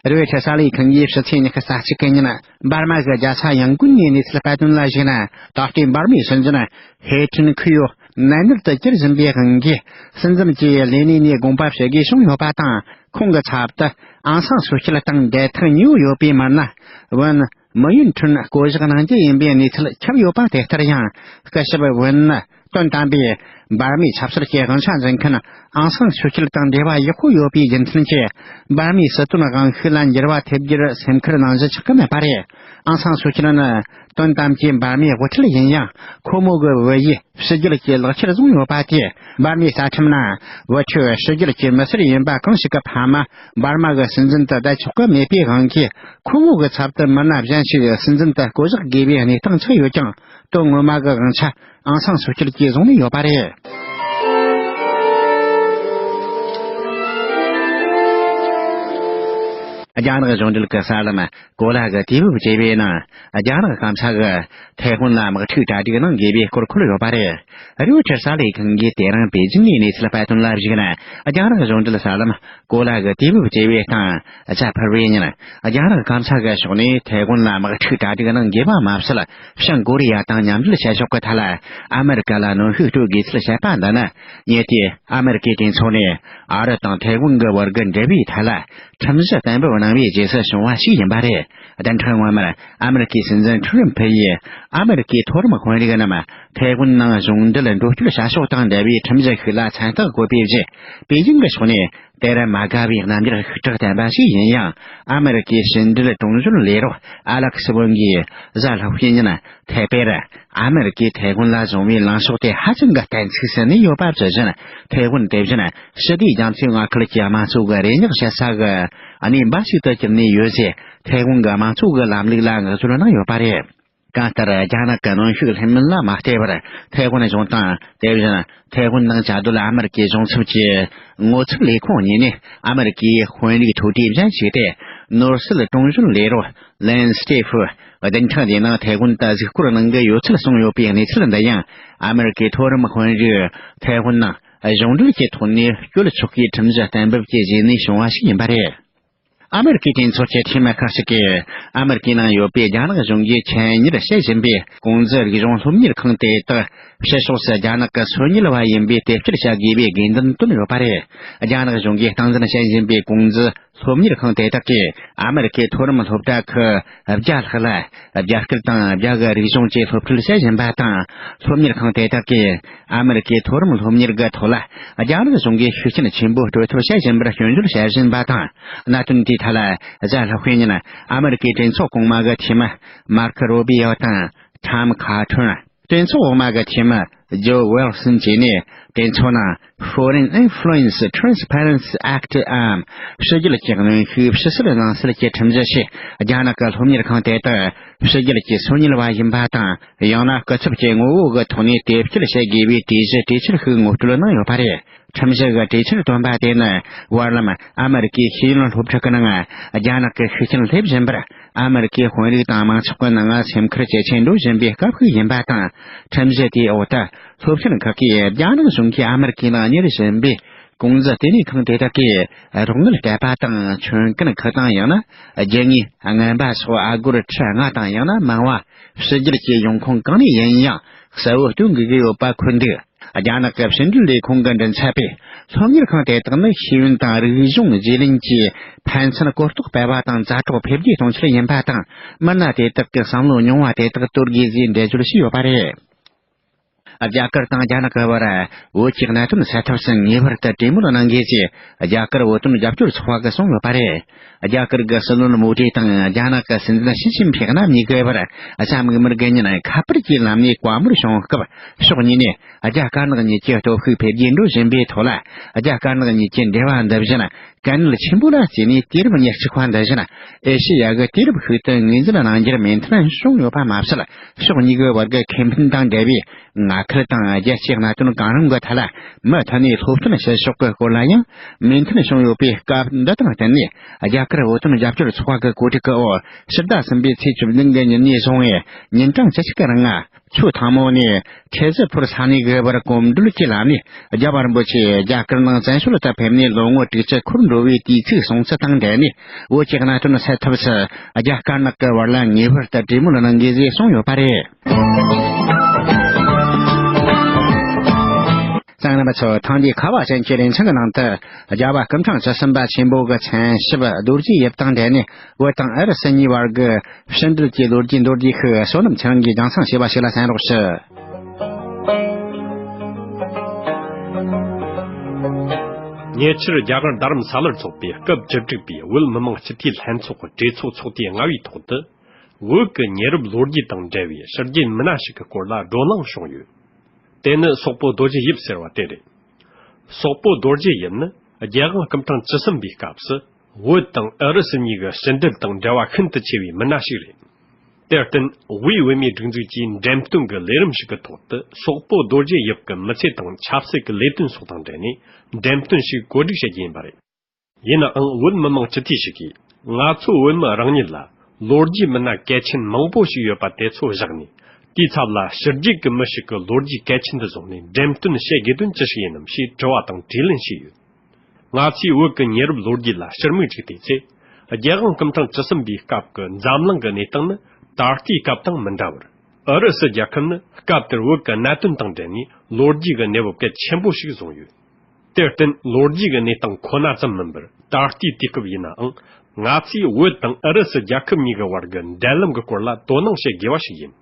རོའི་ཊར་གསར་ལས་ཁང་གིས་ཕྱི་ཚེས་ཉི་ཤུ་རྩ་གཅིག་གི་ཉིན། འབར་མ་གི་རྒྱལ་ས་ཡང་ཀུན་ནས་གནས་ཚུལ་སྤེལ་དོན་ལ་གཞིགས་ན། ད་ལྟའི་འབར་མའི་སྲིད་འཛིན་ཧེ་ཁྲིན་ཁུ་ཡོ་ནད་མནར་དུ་གྱུར་བཞིན་པའི་དབང་གིས། སྲིད་འཛིན་གྱི་ལས་གནས་ནས་དགོངས་པ་ཞུ་དགོས་བྱུང་ཡོད་པ་དང་། ཁོང་གི་ཚབ་ཏུ་ཨང་སང་སུའུ་ཅི་དང་འབྲེལ་ཐག་ཉེ་བོ་ཡོད་པའི་མི་སྣ་ཝུན་མི་ཡུན་ཁྲུན་བསྐོ་གཞག་གནང་རྒྱུ་ཡིན་པའི་གནས་ཚུལ་ཁྱབ་ཡོད་པ་དེ་ལྟར་ཡང་། སྐུ་ཞབས་ཝུན་ནི་དོན་དམ་པའི་འབར་མའི་ཆབ་སྲིད་ཀྱི་དབང་ཆ་འཛིན་མཁན་ཨང་སང་སུའུ་ཅི་དང་འབྲེལ་བ་ཡག་པོ་ཡོད་པའི་རྒྱུ་མཚན་གྱིས། འབར་མའི་སྲིད་དོན་དབང་ཤུགས་ལ་འགྱུར་བ་ཐེབས་རྒྱུར་སེམས་ཁུར་གནང་གཞི་ཆགས་ཀྱི་མེད་པ་རེད། ཨང་སང་སུའུ་ཅི་ནི། དོན་དམ་གྱི་འབར་མའི་དབུ་ཁྲིད་ཡིན་ཡང་། ཁོ་མོ་གི་བུ་ཡིས་ཕྱི་རྒྱལ་གྱི་ལག་ཁྱེར་བཟུང་ཡོད་པ་དེས། འབར་མའི་རྩ་ཁྲིམས་ནང་བུ་ཕྲུག་ཕྱི་རྒྱལ་གྱི་མི་སེར་ཡིན་པ་གང་ཞིག་གི་ཕ་མ་འབར་མ་གི་སྲིད་འཛིན་དུ་བསྡད་ཆོག་གི་མེད་པའི་དབང་གིས། ཁོ་མོ་གི་ཚབ་ཏུ་མི་སྣ་གཞན་ཞིག་སྲིད་འཛིན་དུ་བསྐོ་གཞག་དགོས་པའི་གནས་སྟངས་ཆགས་ཡོད་ཀྱང་། དོན་ངོ་མ་གི་དབང་ཆ་ཨང་སང་སུའུ་ཅིར་གྱིས་བཟུང་ནས་ཡོད་པ་རེད། རྒྱ་ནག་གཞུང་འབྲེལ་གྱི་གསར་ལམ་གོ་ལ་གི་དུས་བབ་ཅེས་པའི་ནང་། རྒྱ་ནག་སྐམ་ས་གི་ཐའེ་ཝན་ལ་དམག་འཁྲུག་གྲ་སྒྲིག་གནང་དགོས་པའི་སྐོར་འཁོད་ཡོད་པ་རེད། རོའི་ཊར་གསར་ལས་ཁང་གིས་དེ་རིང་པེ་ཅིང་ནས་གནས་ཚུལ་སྤེལ་དོན་ལ་གཞིགས་ན། རྒྱ་ནག་གཞུང་འབྲེལ་གསར་ལམ་གོ་ལ་གི་དུས་བབ་ཅེས་པའི་སྟེང་། གཟའ་ཕུར་བུའི་ཉིན། རྒྱ་ནག་སྐམ་ས་གི་ཕྱོགས་ནས་ཐའེ་ཝན་ལ་དམག་འཁྲུག་གྲ་སྒྲིག་གནང་དགོས་པ་མ་ཟད། བྱང་ཀོ་རི་ཡ་དང་མཉམ་འབྲེལ་བྱེད་ཕྱོགས་ཀྱི་ཐད་ལ་ཨ་མེ་རི་ཀ་ལ་གནོན་ཤུགས་སྤྲོད་དགོས་ཚུལ་བཤད་པ་འདི་ནི། ཉེ་དུས་ཨ་མེ་རི་ཀའི་གྲོས་ཚོགས་ནས་ཨ་རི་དང་ཐའེ་ཝན་གྱི་བར་གྱི་འབྲེལ་བའི་ཐད་ལ་ཁྲིམས་གཞི་གཏན་འབེབས་གནང་བའི་རྗེས་སུ་བྱུང་བ་ཞིག་ཡིན་པ་རེད། བདུན་ཕྲག་སྔོན་མར་ཨ་མེ་རི་ཀའི་སྲིད་འཛིན་ཁྲི་རིམ་ཕུ་ཡིས་ཨ་མེ་རི་ཀའི་མཐོ་རིམ་དཔོན་རིགས་རྣམས་ཐའེ་ཝན་ནང་གཞུང་འབྲེལ་འགྲོ་སྐྱོད་བྱ་ཕྱོགས་དང་འབྲེལ་བའི་ཁྲིམས་གཞི་ཤིག་ལ་མཚན་རྟགས་བཀོད་པའི་རྗེས། པེ་ཅིང་གི་ཕྱོགས་ནས་དེར་མ་དགའ་བའི་རྣམ་འགྱུར་ཤུགས་དྲག་བསྟན་པ་ཞིག་ཡིན་ཡང་། ཨ་མེ་རི་ཀའི་ཕྱི་འབྲེལ་དྲུང་གཞོན་ལས་རོགས་ཨ་ལེག་སི་ཝོན་གྱིས་གཟའ་ལྷག་པའི་ཉིན་ཐའེ་པེར་ཨ་མེ་རི་ཀས་ཐའེ་ཝན་ལ་བཟུང་བའི་ལངས་ཕྱོགས་དེ་ཧ་ཅང་གི་གཏན་ཚིགས་སུ་གནས་ཡོད་པ་ཇི་བཞིན། ཐའེ་ཝན་དེ་བཞིན་ཞི་བདེའི་རྒྱ་མཚོའི་མངའ་ཁུལ་གྱི་དམངས་གཙོ་གི་རེ་སྙེག་བྱེད་ས་གི་གནས་འབའ་ཞིག་ཏུ་གྱུར་ནས་ཡོད་ཅེས་ཐའེ་ཝན་གྱི་དམངས་གཙོ་གི་ལམ་ལུགས་ལ་ངག་བཅོལ་གནང་ཡོད་པ་རེད། གང་ལྟར། རྒྱ་ནག་གི་གནོན་ཤུགས་ལྷོད་མེད་ལ་མ་བལྟས་པར། ཐའེ་ཝན་གཞུང་དང་། དེ་བཞིན་ཐའེ་ཝན་ནང་བཅའ་སྡོད་ཨ་མེ་རི་ཀའི་གཞུང་ཚབ་ཀྱི་ངོ་ཚབ་ལས་ཁུངས་གཉིས་ནས། ཨ་མེ་རི་ཀའི་དཔོན་རིགས་མཐོ་གྲས་གཞན་ཞིག་སྟེ། ནོར་སྲིད་དྲུང་གཞོན་ལས་རོགས་ལན་སི་ཏེ་ཧྥུ། བདུན་ཕྲག་འདིའི་ནང་ཐའེ་ཝན་དུ་གཟིགས་སྐོར་གནང་གི་ཡོད་ཚུལ་གསུངས་ཡོད་པའི་གནས་ཚུལ་འདི་ཡང་། ཨ་མེ་རི་ཀའི་མཐོ་རིམ་དཔོན་རིགས་ཐའེ་ཝན་ནང་གཞུང་འབྲེལ་གྱི་ཐོག་ནས་བསྐྱོད་ཆོག་གི་ཁྲིམས་གཞི་གཏན་འབེབས་ཀྱི་རྗེས་ནས་བྱུང་བ་ཞིག་ཡིན་པ་རེད། ཨ་མེ་རི་ཀའི་གྲོས་ཚོགས་ཀྱི་འཐུས་མི་ཁག་ཅིག་གིས། ཨ་མེ་རི་ཀའི་ནང་ཡོད་པའི་རྒྱ་ནག་གཞུང་གིས་ཆེད་གཉེར་བྱེད་བཞིན་པའི་ཀུང་ཟི་རིག་གཞུང་སློབ་གཉེར་ཁང་དེ་དག་ཕྱི་ཕྱོགས་སུ་རྒྱ་ནག་གི་སོ་ཉུལ་བ་ཡིན་པའི་དེབ་སྐྱེལ་བྱ་དགོས་པའི་དགོས་འདུན་བཏོན་ཡོད་པ་རེད། རྒྱ་ནག་གཞུང་གིས་སྟངས་འཛིན་བྱེད་བཞིན་པའི་ཀུང་ཟི་སློབ་གཉེར་ཁང་དེ་དག་གིས་ཨ་མེ་རི་ཀའི་མཐོ་རིམ་སློབ་གྲྭ་ཁག་བརྒྱ་ལྷག་ལ་རྒྱ་སྐད་དང་རྒྱ་གི་རིག་གཞུང་བཅས་སློབ་ཁྲིད་བྱེད་བཞིན་པ་དང་། སློབ་གཉེར་ཁང་དེ་དག་གིས་ཨ་མེ་རི་ཀའི་མཐོ་རིམ་སློབ་གཉེར་གྱི་ཐོག་ལ་རྒྱ་ནག་གཞུང་གིས་ཤུགས་རྐྱེན་ཆེན་པོ་སྤྲོད་ཐབས་བྱེད་བཞིན་པར་སྐྱོན་བརྗོད་བྱེད་བཞིན་པ་དང་། གནད་དོན་དེའི་ཐད་ལ་གཟའ་ལྷག་པའི་ཉིན་ཨ་མེ་རི་ཀའི་གྲོས་ཚོགས་གོང་མ་གི་འཐུས་མི་མར་ཁོ་རུ་བི་ཡོ་དང་ཁྲམ་ཁ་ཁྲོན། གྲོས་ཚོགས་འོག་མ་གི་འཐུས་མི་ཇོ་ཝིལ་སོན་བཅས་ནས་གྲོས་ཚོགས་ནང་Foreign Influence Transparency Act འམ། ཕྱི་རྒྱལ་གྱི་གནོན་ཤུགས་ཕྱི་བསུ་གནང་སྲོལ་གྱི་ཁྲིམས་གཞི་ཞིག་རྒྱ་ནག་གི་སློབ་གཉེར་ཁང་དེ་དག་ཕྱི་རྒྱལ་གྱི་སོ་ཉུལ་བ་ཡིན་པ་དང་། ཡང་ན་སྐུ་ཚབ་ཀྱི་ངོ་བོ་གི་ཐོག་ནས་དེབ་སྐྱེལ་བྱེད་དགོས་པའི་གྲོས་གཞི་གྲོས་ཆོད་ཤིག་ངོ་སྤྲོད་གནང་ཡོད་པ་རེད། ཁྲིམས་གཞི་གི་གྲོས་ཆོད་བཏོན་པ་དེ་ནི། བར་ལམ་ཨ་མེ་རི་ཀའི་ཤེས་ཡོན་སློབ་ཕྲུག་གི་ནང་རྒྱ་ནག་གི་ཤུགས་རྐྱེན་སླེབས་བཞིན་པར། ཨ་མེ་རི་ཀའི་དཔོན་རིགས་དང་མང་ཚོགས་ཀྱི་ནང་སེམས་ཁུར་ཇེ་ཆེར་འགྲོ་བཞིན་པའི་སྐབས་ཤིག་ཡིན་པ་དང་། ཁྲིམས་གཞི་དེའི་འོག་ཏུ། སློབ་ཆེན་ཁག་གིས་རྒྱ་ནག་གཞུང་གིས་ཨ་མེ་རི་ཀའི་ནང་གཉེར་བཞིན་པའི་ཀུང་ཟི་ལྟེ་གནས་ཁང་དེ་དག་གིས་རོགས་དངུལ་སྤྲད་པ་དང་། ཆོད་གན་ཁག་དང་། ཡང་ན་རྒྱུ་དངོས་རྔན་པ་སོགས་ཨ་སྒོར་ཁྲི་ལྔ་དང་། ཡང་ན་མང་བ་ཕྱི་རྒྱལ་གྱི་ཡོང་ཁུངས་གང་ནས་ཡིན་ཡང་གསལ་བོ་སྟོན་དགོས་ཀྱི་ཡོད་པ་འཁོད་འདུག་རྒྱ་ནག་གི་ཕྱི་འབྲེལ་ལས་ཁུངས་ཀྱི་མགྲིན་ཚབ་པས། སློབ་གཉེར་ཁང་དེ་དག་ནི་ཤེས་ཡོན་དང་རིག་གཞུང་བརྗེ་ལེན་གྱི་ཕན་ཚུན་གོ་རྟོགས་སྤེལ་བ་དང་མཛའ་གྲོགས་འཕེལ་རྒྱས་གཏོང་ཆེད་ཡིན་པ་དང་། མི་སྣ་དེ་དག་གི་བསམ་བློ་མྱོང་བ་དེ་དག་དོར་དགོས་ཞེས་འགྲེལ་བརྗོད་བྱས་ཡོད་པ་རེད། རྒྱ་གར་དང་རྒྱ་ནག་གི་བར་བོད་ཀྱི་གནད་དོན་སེལ་ཐབས་སུ་ངེས་པར་དུ་གྲོས་མོལ་གནང་དགོས་ཞེས་རྒྱ་གར་བོད་དོན་རྒྱབ་སྐྱོར་ཚོགས་པ་གིས་གསུངས་ཡོད་པ་རེད། རྒྱ་གར་གྱི་སྲིད་བློན་མོ་དི་དང་རྒྱ་ནག་གི་སྲིད་འཛིན་ཞི་ཅིན་ཕིང་རྣམ་གཉིས་ཀྱི་བར་གཟའ་མིག་དམར་གྱི་ཉིན་ཁ་པར་གྱི་ལམ་ནས་བཀའ་མོལ་བྱུང་སྐབས། ཕྱོགས་གཉིས་ནས་རྒྱ་དཀར་ནག་གཉིས་ཀྱི་སྟོབས་ཤུགས་འཕེལ་རྒྱས་འགྲོ་བཞིན་པའི་ཐོག་ལ། རྒྱ་དཀར་ནག་གཉིས་ཀྱི་འབྲེལ་བ་འདི་བཞིན་དཀའ་ངལ་ཆེན་པོ་ལ་བརྩིས་ནས། དུས་རབས་ཉེར་གཅིག་པ་འདི་བཞིན་ཨེ་ཤེ་ཡ་གི་དུས་རབས་ཤིག་ཏུ་ངོས་འཛིན་གནང་རྒྱུར་མོས་མཐུན་བྱུང་ཡོད་པ་མ་ཟད། ཕྱོགས་གཉིས་ཀྱི་བར་གྱི་ཁེ་ཕན་དང་འབྲེལ་བའི་མངའ་ཁུལ་དང་རྒྱལ་སྤྱིའི་གནད་དོན་གང་རུང་གི་ཐད་ལ་མུ་མཐུད་ནས་སློབ་སྟོན་བྱེད་ཕྱོགས་ཀྱི་སྐོར་ལ་ཡང་མོས་མཐུན་བྱུང་ཡོད་པའི་སྐབས་འདི་དང་བསྟུན་ནས། རྒྱ་གར་བོད་དོན་རྒྱབ་སྐྱོར་ཚོགས་པ་གི་གོ་སྒྲིག་གི་འོག་ཕྱི་ཟླ་གསུམ་པའི་ཚེས་བཅུ་བདུན་གྱི་ཉིན་ནས་བཟུང་བའི་ཉིན་གྲངས་བཅུ་གཅིག་གི་རིང་ང་། ཆུ་ཐང་མོ་ནས་ཁྲེ་ཟི་ཕུར་ས་གནས་ཀྱི་བར་གོམ་བགྲོད་ཀྱི་ལམ་ནས། རྒྱལ་བ་རིན་པོ་ཆེ་རྒྱ་གར་ནང་བཙན་བྱོལ་དུ་ཕེབས་ནས་ལོ་ངོ་དྲུག་ཅུ་འཁོར་འགྲོ་བའི་དུས་ཚིགས་སོང་ཚུལ་དང་འབྲེལ་ནས། བོད་ཀྱི་གནད་དོན་སེལ་ཐབས་སུ་རྒྱ་དཀར་ནག་གི་བར་ལ་ངེས་པར་དུ་གྲོས་མོལ་གནང་དགོས་ཞེས་གསུངས་ཡོད་པ་རེད། གསན་མཁན་རྣམ་པ་ཚོ། ཐེངས་འདིའི་ཁ་བ་ཅན་གྱི་ལེ་ཚན་གྱི་ནང་དུ། རྒྱལ་བ་སྐུ་ཕྲེང་བཅུ་གསུམ་པ་ཆེན་པོ་གི་མཚན་ཞབས་རྡོ་རྗེ་ཡིབ་དང་འབྲེལ་ནས། བོད་དང་ཨུ་རུ་སུ་གཉིས་བར་གྱི་ཕྱི་འབྲེལ་གྱི་ལོ་རྒྱུས་མདོར་བསྡུས་ཤིག་བསོད་ནམས་ཚེ་རིང་གིས་རྒྱང་སྲིང་བྱས་པ་ཞིག་ལ་གསན་རོགས་ཞུ། ཉེ་ཆར་རྒྱ་གར་རྡ་རམ་ས་ལར་འཚོགས་པའི་སྐབས་བཅུ་དྲུག་པའི་བོད་མི་མང་སྤྱི་འཐུས་ལྷན་ཚོགས་གྲོས་ཚོགས་ཚོགས་དུས་ལྔ་པའི་ཐོག་ཏུ། བོད་ཀྱི་ཉེ་རབས་ལོ་རྒྱུས་དང་འབྲེལ་བའི་ཕྱི་རྒྱལ་མི་སྣ་ཞིག་གི་སྐོར་ལ་བགྲོ་གླེང་བྱུང་ཡོད། དེ་ནི་སོག་པོ་རྡོ་རྗེ་ཡིབ་ཟེར་བ་དེ་རེད། སོག་པོ་རྡོ་རྗེ་ཡིབ་ནི་རྒྱལ་དབང་སྐུ་ཕྲེང་བཅུ་གསུམ་པའི་སྐབས་སུ་བོད་དང་ཨུ་རུ་སུ་གཉིས་ཀྱི་ཕྱི་འབྲེལ་དང་འབྲེལ་བ་ཤིན་ཏུ་ཆེ་བའི་མི་སྣ་ཞིག་རེད། དེར་བརྟེན་དབུས་བོད་མིའི་སྒྲིག་འཛུགས་ཀྱིས་འགྲེམས་སྟོན་གྱི་ལས་རིམ་ཞིག་གི་ཐོག་ཏུ་སོག་པོ་རྡོ་རྗེ་ཡིབ་ཀྱི་མི་ཚེ་དང་ཆབ་སྲིད་ཀྱི་ལས་དོན་སོགས་དང་འབྲེལ་ནས་འགྲེམས་སྟོན་ཞིག་གོ་སྒྲིག་བྱེད་རྒྱུ་ཡིན་པ་རེད། ཡིན་ནའང་བོད་མི་མང་སྤྱི་འཐུས་ཤིག་གིས་ང་ཚོ་བོད་མི་རང་ཉིད་ལ་ལོ་རྒྱུས་མི་སྣ་གལ་ཆེན་མང་པོ་ཞིག་ཡོད་པ་དེ་ཚོ་བཞག་ནས། དེའི་ཚབ་ལ་ཕྱི་རྒྱལ་གྱི་མི་ཞིག་གི་ལོ་རྒྱུས་གལ་ཆེན་དུ་བཟུང་ནས་འགྲེམས་སྟོན་བྱེད་དགོས་དོན་ཅི་ཞིག་ཡིན་ནམ་ཞེས་དྲི་བ་དང་དྲིས་ལན་བྱས་ཡོད། ང་ཚོས་བོད་ཀྱི་ཉེ་རབས་ལོ་རྒྱུས་ལ་ཕྱིར་མིག་ཅིག་བལྟས་ཚེ། རྒྱལ་དབང་སྐུ་ཕྲེང་བཅུ་གསུམ་པའི་སྐབས་ཀྱི་འཛམ་གླིང་གི་གནས་སྟངས་ནི་ད་ལྟའི་སྐབས་དང་མི་འདྲ་བར། ཨུ་རུ་སུ་རྒྱལ་ཁབ་ནི་སྐབས་དེར་བོད་ཀྱི་གནད་དོན་དང་འབྲེལ་ནས་ལོ་རྒྱུས་ཀྱི་གནས་བབ་གལ་ཆེན་པོ་ཞིག་བཟུང་ཡོད། དེར་བརྟེན་ལོ་རྒྱུས་ཀྱི་གནས་སྟངས་ཁོ་ན་ཙམ་མིན་པར། ད་ལྟའི་དུས་སྐབས་ཡིན་ནའང་ང་ཚོས་བོད་དང་ཨུ་རུ་སུ་རྒྱལ་ཁབ་གཉིས་ཀྱི་བར་གྱི་འབྲེལ་ལམ་གྱི་སྐོར་ལ་དོ་སྣང་བྱེད་དགོས་པ་ཞིག་ཡིན།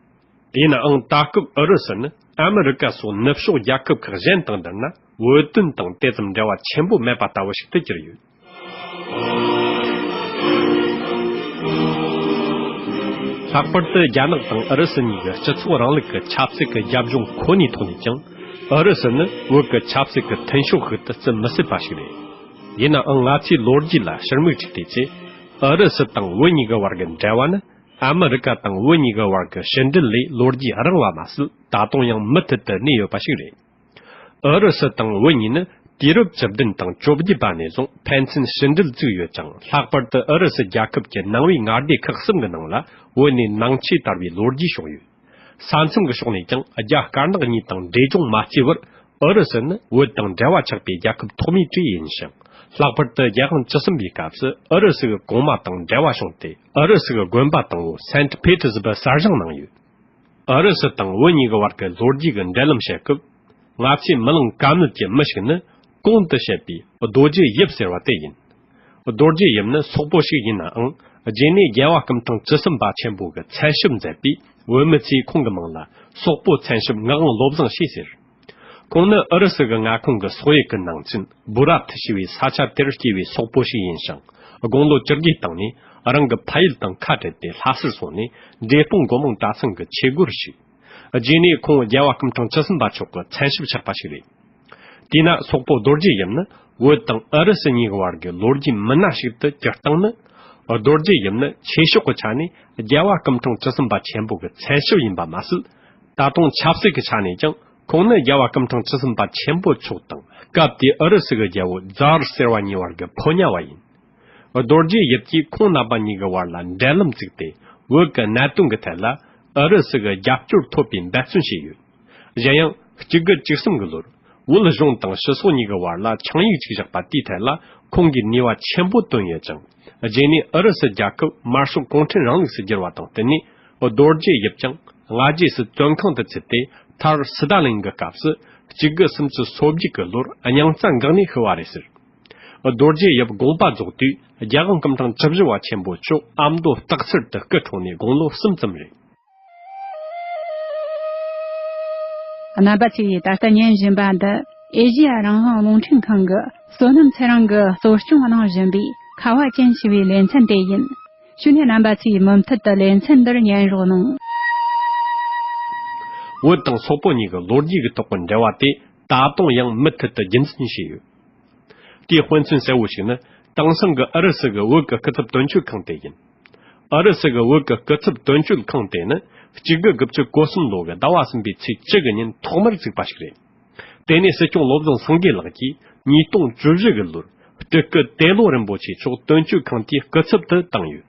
ཡིན་ནའང་ད་སྐབས་ཨུ་རུ་སུ་ནི་ཨ་མི་རི་ཀ་སོགས་ནུབ་ཕྱོགས་རྒྱལ་ཁབ་ཁག་གཞན་དང་བསྡུར་ན་བོད་དོན་དང་དེ་ཙམ་འབྲེལ་བ་ཆེན་པོ་མེད་པ་ལྟ་བུ་ཞིག་ཏུ་གྱུར་ཡོད། ལྷག་པར་དུ་རྒྱ་ནག་དང་ཨུ་རུ་སུ་གཉིས་ཀྱི་སྤྱི་ཚོགས་རིང་ལུགས་ཀྱི་ཆབ་སྲིད་ཀྱི་རྒྱབ་ལྗོངས་ཁོ་ནའི་ཐོག་ནས་ཀྱང་ཨུ་རུ་སུ་ནི་བོད་ཀྱི་ཆབ་སྲིད་ཀྱི་མཐུན་ཕྱོགས་ཤིག་ཏུ་བརྩི་མི་སྲིད་པ་ཞིག་རེད། ཡིན་ནའང་ང་ཚོས་ལོ་རྒྱུས་ལ་ཕྱིར་མིག་ཅིག་བལྟས་ཚེ། ཨུ་རུ་སུ་དང་བོད་གཉིས་ཀྱི་བར་གྱི་འབྲེལ་བ་ནི་ཨ་མི་རི་ཀ་དང་བོད་གཉིས་ཀྱི་བར་གྱི་ཕྱི་འབྲེལ་ལས་ལོ་རྒྱུས་རིང་བ་མ་ཟད། ད་དུང་ཡང་མུ་མཐུད་དུ་གནས་ཡོད་པ་ཞིག་རེད། ཨུ་རུ་སུ་དང་བོད་གཉིས་ནི་དུས་རབས་བཅུ་བདུན་དང་བཅོ་བརྒྱད་པ་ནས་བཟུང་ཕན་ཚུན་ཕྱི་འབྲེལ་བཙུགས་ཡོད་ཅིང་། ལྷག་པར་དུ་ཨུ་རུ་སུ་རྒྱལ་ཁབ་ཀྱི་ནང་པའི་མངའ་སྡེ་ཁག་གསུམ་གྱི་ནང་ལ་བོད་ནས་ནང་ཆོས་དར་བའི་ལོ་རྒྱུས་བྱུང་ཡོད། ས་མཚམས་ཀྱི་ཕྱོགས་ནས་ཀྱང་རྒྱ་དཀར་ནག་གཉིས་དང་འབྲས་ལྗོངས་མ་བརྩིས་པར། ཨུ་རུ་སུ་ནི་བོད་དང་འབྲེལ་བ་ཆགས་པའི་རྒྱལ་ཁབ་ཐོག་མའི་གྲས་ཡིན་ཞིང་། ལྷག་པར་དུ་རྒྱལ་དབང་བཅུ་གསུམ་པའི་སྐབས་སུ་ཨུ་རུ་སུ་གི་གོང་མ་དང་འབྲེལ་བ་བྱུང་སྟེ། ཨུ་རུ་སུ་གི་དགོན་པ་དང་པོ་སེན་ཕེ་ཏི་སི་བྷར་གསར་བཞེངས་གནང་ཡོད། ཨུ་རུ་སུ་དང་བོད་གཉིས་ཀྱི་བར་གྱི་ལོ་རྒྱུས་ཀྱི་འབྲེལ་ལམ་བཤད་སྐབས། ང་ཚོས་མི་ལང་ཀ་མེད་ཀྱི་མི་ཞིག་ནི་གོང་དུ་བཤད་པའི་རྡོ་རྗེ་ཡིབ་ཟེར་བ་དེ་ཡིན། རྡོ་རྗེ་ཡིབ་ནི་སོག་པོ་ཞིག་ཡིན་ནའང་། རྗེས་ནས་རྒྱལ་བ་སྐུ་ཕྲེང་བཅུ་གསུམ་པ་ཆེན་པོ་གིས་མཚན་ཞབས་མཛད་པས། བོད་མི་ཚོས་ཁོང་གི་མིང་ལ་སོག་པོ་མཚན་ཞབས་ངག་དབང་བློ་བཟང་ཞེས་ཟེར། ཁོང་ནི་ཨུ་རུ་སུ་གི་མངའ་ཁོངས་ཀྱི་སོག་ཡུལ་གྱི་ནང་ཚན་བུ་ར་ཐི་ཞེས་པའི་ས་ཆ་དེར་སྐྱེས་པའི་སོག་པོ་ཞིག་ཡིན་ཞིང་། དགུང་ལོ་བཅུ་དགུའི་སྟེང་ནས་རང་གི་ཕ་ཡུལ་དང་ཁ་བྲལ་ཏེ་ལྷ་སར་སོང་ནས་འབྲས་སྤུངས་སྒོ་མང་གྲྭ་ཚང་གི་ཆོས་སྒོར་ཞུགས། རྗེས་ནས་ཁོང་རྒྱལ་བ་སྐུ་ཕྲེང་བཅུ་གསུམ་པ་མཆོག་གི་མཚན་ཞབས་ཆགས་པ་ཞིག་རེད། དེས་ན་སོག་པོ་རྡོ་རྗེ་ཡིབ་ནི་བོད་དང་ཨུ་རུ་སུ་གཉིས་ཀྱི་བར་གྱི་ལོ་རྒྱུས་མི་སྣ་ཞིག་ཏུ་གྱུར་སྟངས་ནི། རྡོ་རྗེ་ཡིབ་ནི་ཆོས་ཕྱོགས་ཀྱི་ཆ་ནས་རྒྱལ་བ་སྐུ་ཕྲེང་བཅུ་གསུམ་པ་ཆེན་པོ་གི་མཚན་ཞབས་ཡིན་པ་མ་ཟད། ད་དུང་ཆབ་སྲིད་ཀྱི་ཆ་ནས་ཀྱང་ཁོང་ནི་རྒྱལ་བ་སྐུ་ཕྲེང་བཅུ་གསུམ་པ་ཆེན་པོ་མཆོག་དང་སྐབས་དེའི་ཨུ་རུ་སུ་གི་རྒྱལ་པོ་ཛར་ཟེར་བ་གཉིས་བར་གྱི་ཕོ་ཉ་བ་ཡིན། རྡོ་རྗེ་ཡིབ་ཀྱིས་ཁོང་རྣམ་པ་གཉིས་ཀྱི་བར་ལ་འབྲེལ་ལམ་བཙུགས་ཏེ། བོད་ཀྱི་གནད་དོན་གྱི་ཐད་ལ་ཨུ་རུ་སུ་གི་རྒྱབ་སྐྱོར་ཐོབ་པའི་འབད་བརྩོན་བྱས་ཡོད། གཞན་ཡང་། གཅིག་དགུ་གཅིག་གསུམ་གྱི་ལོར། བོད་གཞུང་དང་སྤྱི་ཚོགས་གཉིས་ཀྱི་བར་ལ་ཆིངས་ཡིག་ཅིག་བཞག་པ་དེའི་ཐད་ལ། ཁོང་གིས་ནུས་པ་ཆེན་པོ་བཏོན་ཡོད་ཅིང་། རྗེས་ནས་ཨུ་རུ་སུ་རྒྱལ་ཁབ་དམར་ཤོག་གུང་ཁྲན་རིང་ལུགས་སུ་བསྒྱུར་བ་དང་བསྟུན་ནས། རྡོ་རྗེ་ཡིབ་ཀྱང་སྔ་རྗེས་སུ་བཙོན་ཁང་དུ་ཚུད་དེ། མཐར་སི་ཏཱ་ལིན་གྱི་སྐབས་སུ། གཅིག་དགུ་སུམ་ཅུ་སོ་བརྒྱད་ཀྱི་ལོར་སྙིང་རྩ་འགག་ནས་ཤི་བ་རེད་ཟེར། རྡོ་རྗེ་ཡབ་དགོངས་པ་རྫོགས་དུས་རྒྱལ་དབང་སྐུ་ཕྲེང་བཅུ་བཞི་པ་ཆེན་པོ་མཆོག་ཨ་མདོ་སྟག་འཚེར་དུ་སྐུ་འཁྲུངས་ནས་དགུང་ལོ་གསུམ་ཙམ་རེད། རྣམ་པ་ཚོས་ད་ལྟ་ཉན་བཞིན་པ་འདི་ཨེ་ཤེ་ཡ་རང་དབང་རླུང་འཕྲིན་ཁང་གི་བསོད་ནམས་ཚེ་རིང་གི་གཙོ་སྐྱོང་གནང་བཞིན་པའི་ཁ་བ་ཅན་ཞེས་པའི་ལེ་ཚན་དེ་ཡིན། བྱས་ནས་རྣམ་པ་ཚོས་མུ་མཐུད་དུ་ལེ་ཚན་འདིར་ཉན་རོགས་གནང་། བོད་དང་སོག་པོ་གཉིས་ཀྱི་ལོ་རྒྱུས་ཀྱི་ཐོག་གི་འབྲེལ་བ་དེ་ད་དུང་ཡང་མུ་མཐུད་དུ་རྒྱུན་འཛིན་བྱས་ཡོད། དེའི་དཔེ་མཚོན་གསལ་བོ་ཞིག་ནི། དེང་སང་གི་ཨུ་རུ་སུ་གི་བོད་ཀྱི་སྐུ་ཚབ་དོན་གཅོད་ཁང་དེ་ཡིན། ཨུ་རུ་སུ་གི་བོད་ཀྱི་སྐུ་ཚབ་དོན་གཅོད་ཁང་དེ་ནི། གཅིག་དགུ་དགུ་བཅུ་གོ་གསུམ་ལོ་གི་ཟླ་བ་གསུམ་པའི་ཚེས་བཅུ་གི་ཉིན་ཐོག་མར་བཙུགས་པ་ཞིག་རེད། དེ་ནས་སྲིད་སྐྱོང་བློ་བཟང་སེང་གེ་ལགས་ཀྱིས་ཉིས་སྟོང་བཅུ་བཞི་གི་ལོར་སྤྲུལ་སྐུ་ཏེ་ལོ་རིན་པོ་ཆེ་མཆོག་དོན་གཅོད་ཁང་དེའི་སྐུ་ཚབ་ཏུ་བཏང་ཡོད།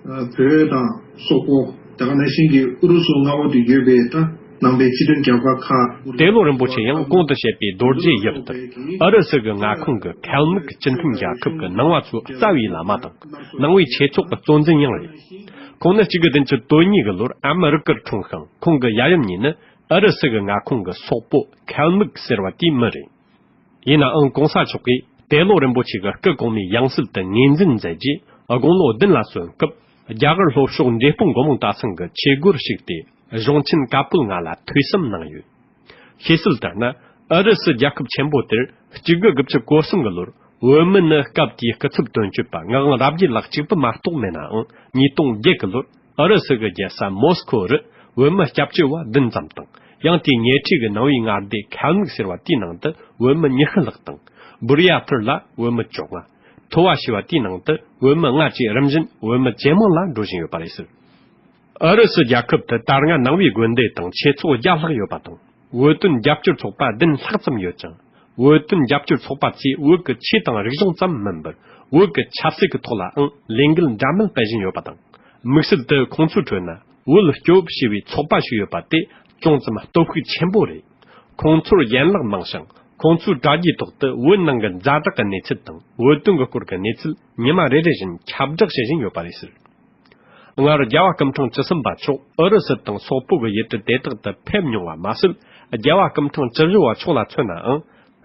བོད་དང་སོག་པོ། དེ་ག་ནང་བཞིན་གྱི་ཨུ་རུ་སུ་མངའ་འོག་ཏུ་ཡོད་པའི་ད་ནང་པའི་སྤྱི་མཐུན་རྒྱལ་ཁབ་ཁག་ཏེ་ལོ་རིན་པོ་ཆེ་ཡང་གོང་དུ་བཤད་པའི་རྡོ་རྗེ་ཡབ་ལྟར་ཨུ་རུ་སུ་གི་མངའ་ཁོངས་ཀྱི་ཁལ་མིག་སྤྱི་མཐུན་རྒྱལ་ཁབ་ཀྱི་ནང་པ་ཚོའི་རྩ་བའི་བླ་མ་དང་ནང་པའི་ཆོས་ཚོགས་ཀྱི་གཙོ་འཛིན་ཡང་རེད། ཁོང་ནི་གཅིག་དགུ་བདུན་ཅུ་དོན་གཉིས་ཀྱི་ལོར་ཨ་མི་རི་ཀར་འཁྲུངས་ཤིང་ཁོང་གི་ཡབ་ཡུམ་གཉིས་ནི་ཨུ་རུ་སུ་གི་མངའ་ཁོངས་ཀྱི་སོག་པོ་ཁལ་མིག་ཟེར་བ་དེའི་མི་རེད། ཡིན་ནའང་གོང་ས་མཆོག་གིས་ཏེ་ལོ་རིན་པོ་ཆེ་གི་སྐུ་གོང་མའི་ཡང་སྲིད་དུ་ངོས་འཛིན་མཛད་རྗེས་དགུང་ལོ་བདུན་ལ་སོན་སྐབས་རྒྱ་གར་ལྷོ་ཕྱོགས་འབྲས་སྤུངས་སྒོ་མང་གྲྭ་ཚང་གི་ཆོས་སྒོར་ཞུགས་ཏེ་གཞུང་ཆེན་བཀའ་པོད་ལྔ་ལ་ཐོས་བསམ་གནང་ཡོད། ཤེས་གསལ་ལྟར་ན་ཨུ་རུ་སུ་རྒྱལ་ཁབ་ཆེན་པོ་དེར་གཅིག་དགུ་དགུ་བཅུ་གོ་གསུམ་གི་ལོར་བོད་མི་ནི་སྐབས་དེའི་སྐུ་ཚབ་དོན་གཅོད་པ་ངག་དབང་རབ་རྒྱས་ལགས་གཅིག་པུ་མ་གཏོགས་མེད་ནའང་ཉིས་སྟོང་བརྒྱད་གི་ལོར་ ཨུ་རུ་སུ་གི་རྒྱལ་ས་མོ་སི་ཁོ་རུ་བོད་མི་སྐྱབས་བཅོལ་བ་བདུན་ཙམ་དང་། ཡང་དེའི་ཉེ་འཁྲིས་ཀྱི་ནང་པའི་མངའ་སྡེ་ཁལ་མིག་ཟེར་བ་དེའི་ནང་དུ་བོད་མི་ཉི་ཤུ་ལྷག་དང་། སྦུར་ཡ་ཕུར་ལ་བོད་མི་བཅོ་ལྔ། ཐོ་བ་ཞེས་པ་དེའི་ནང་དུ་བོད་མི་ལྔ་བཅས་རིམ་བཞིན་བོད་མི་ཇེ་མང་ལ་འགྲོ་བཞིན་ཡོད་པ་རེད་ཟེར། ཨུ་རུ་སུ་རྒྱལ་ཁབ་ཏུ་ད་སྔ་ནང་པའི་དགོན་སྡེ་དང་ཆོས་ཚོགས་བརྒྱ་ལྷག་ཡོད་པ་དང་། བོད་དོན་རྒྱབ་སྐྱོར་ཚོགས་པ་བདུན་ལྷག་ཙམ་ཡོད་ཅིང་། བོད་དོན་རྒྱབ་སྐྱོར་ཚོགས་པ་ཚོས་བོད་ཀྱི་ཆོས་དང་རིག་གཞུང་ཙམ་མིན་པར། བོད་ཀྱི་ཆབ་སྲིད་ཀྱི་ཐོག་ལའང་ལས་འགུལ་འདྲ་མིན་སྤེལ་བཞིན་ཡོད་པ་དང་། དམིགས་བསལ་དུ་ཁོང་ཚོའི་ཁྲོད་ན་བོད་སྐྱོབ་ཞེས་པའི་ཚོགས་པ་ཞིག་ཡོད་པ་དེ་ཅུང་ཙམ་སྟོབས་ཤུགས་ཆེན་པོ་རེད། ཁོང་ཚོར་ཡན་ལག་མང་ཞིང་། ཁོང་ཚོའི་དྲ་རྒྱའི་ཐོག་ཏུ་བོད་ནང་གི་ཛ་དྲག་གི་གནས་ཚུལ་དང་། བོད་དོན་གྱི་སྐོར་གྱི་གནས་ཚུལ་ཉི་མ་རེ་རེ་བཞིན་ཁྱབ་བསྒྲགས་བྱེད་བཞིན་ཡོད་པ་རེད་ཟེར། སྔར་རྒྱལ་བ་སྐུ་ཕྲེང་བཅུ་གསུམ་པ་མཆོག་ཨུ་རུ་སུ་དང་སོག་པོ་གི་ཡུལ་གྲུ་དེ་དག་ཏུ་ཕེབས་མྱོང་བ་མ་ཟད། རྒྱལ་བ་སྐུ་ཕྲེང་བཅུ་བཞི་པ་མཆོག་ལ་མཚོན་ནའང་།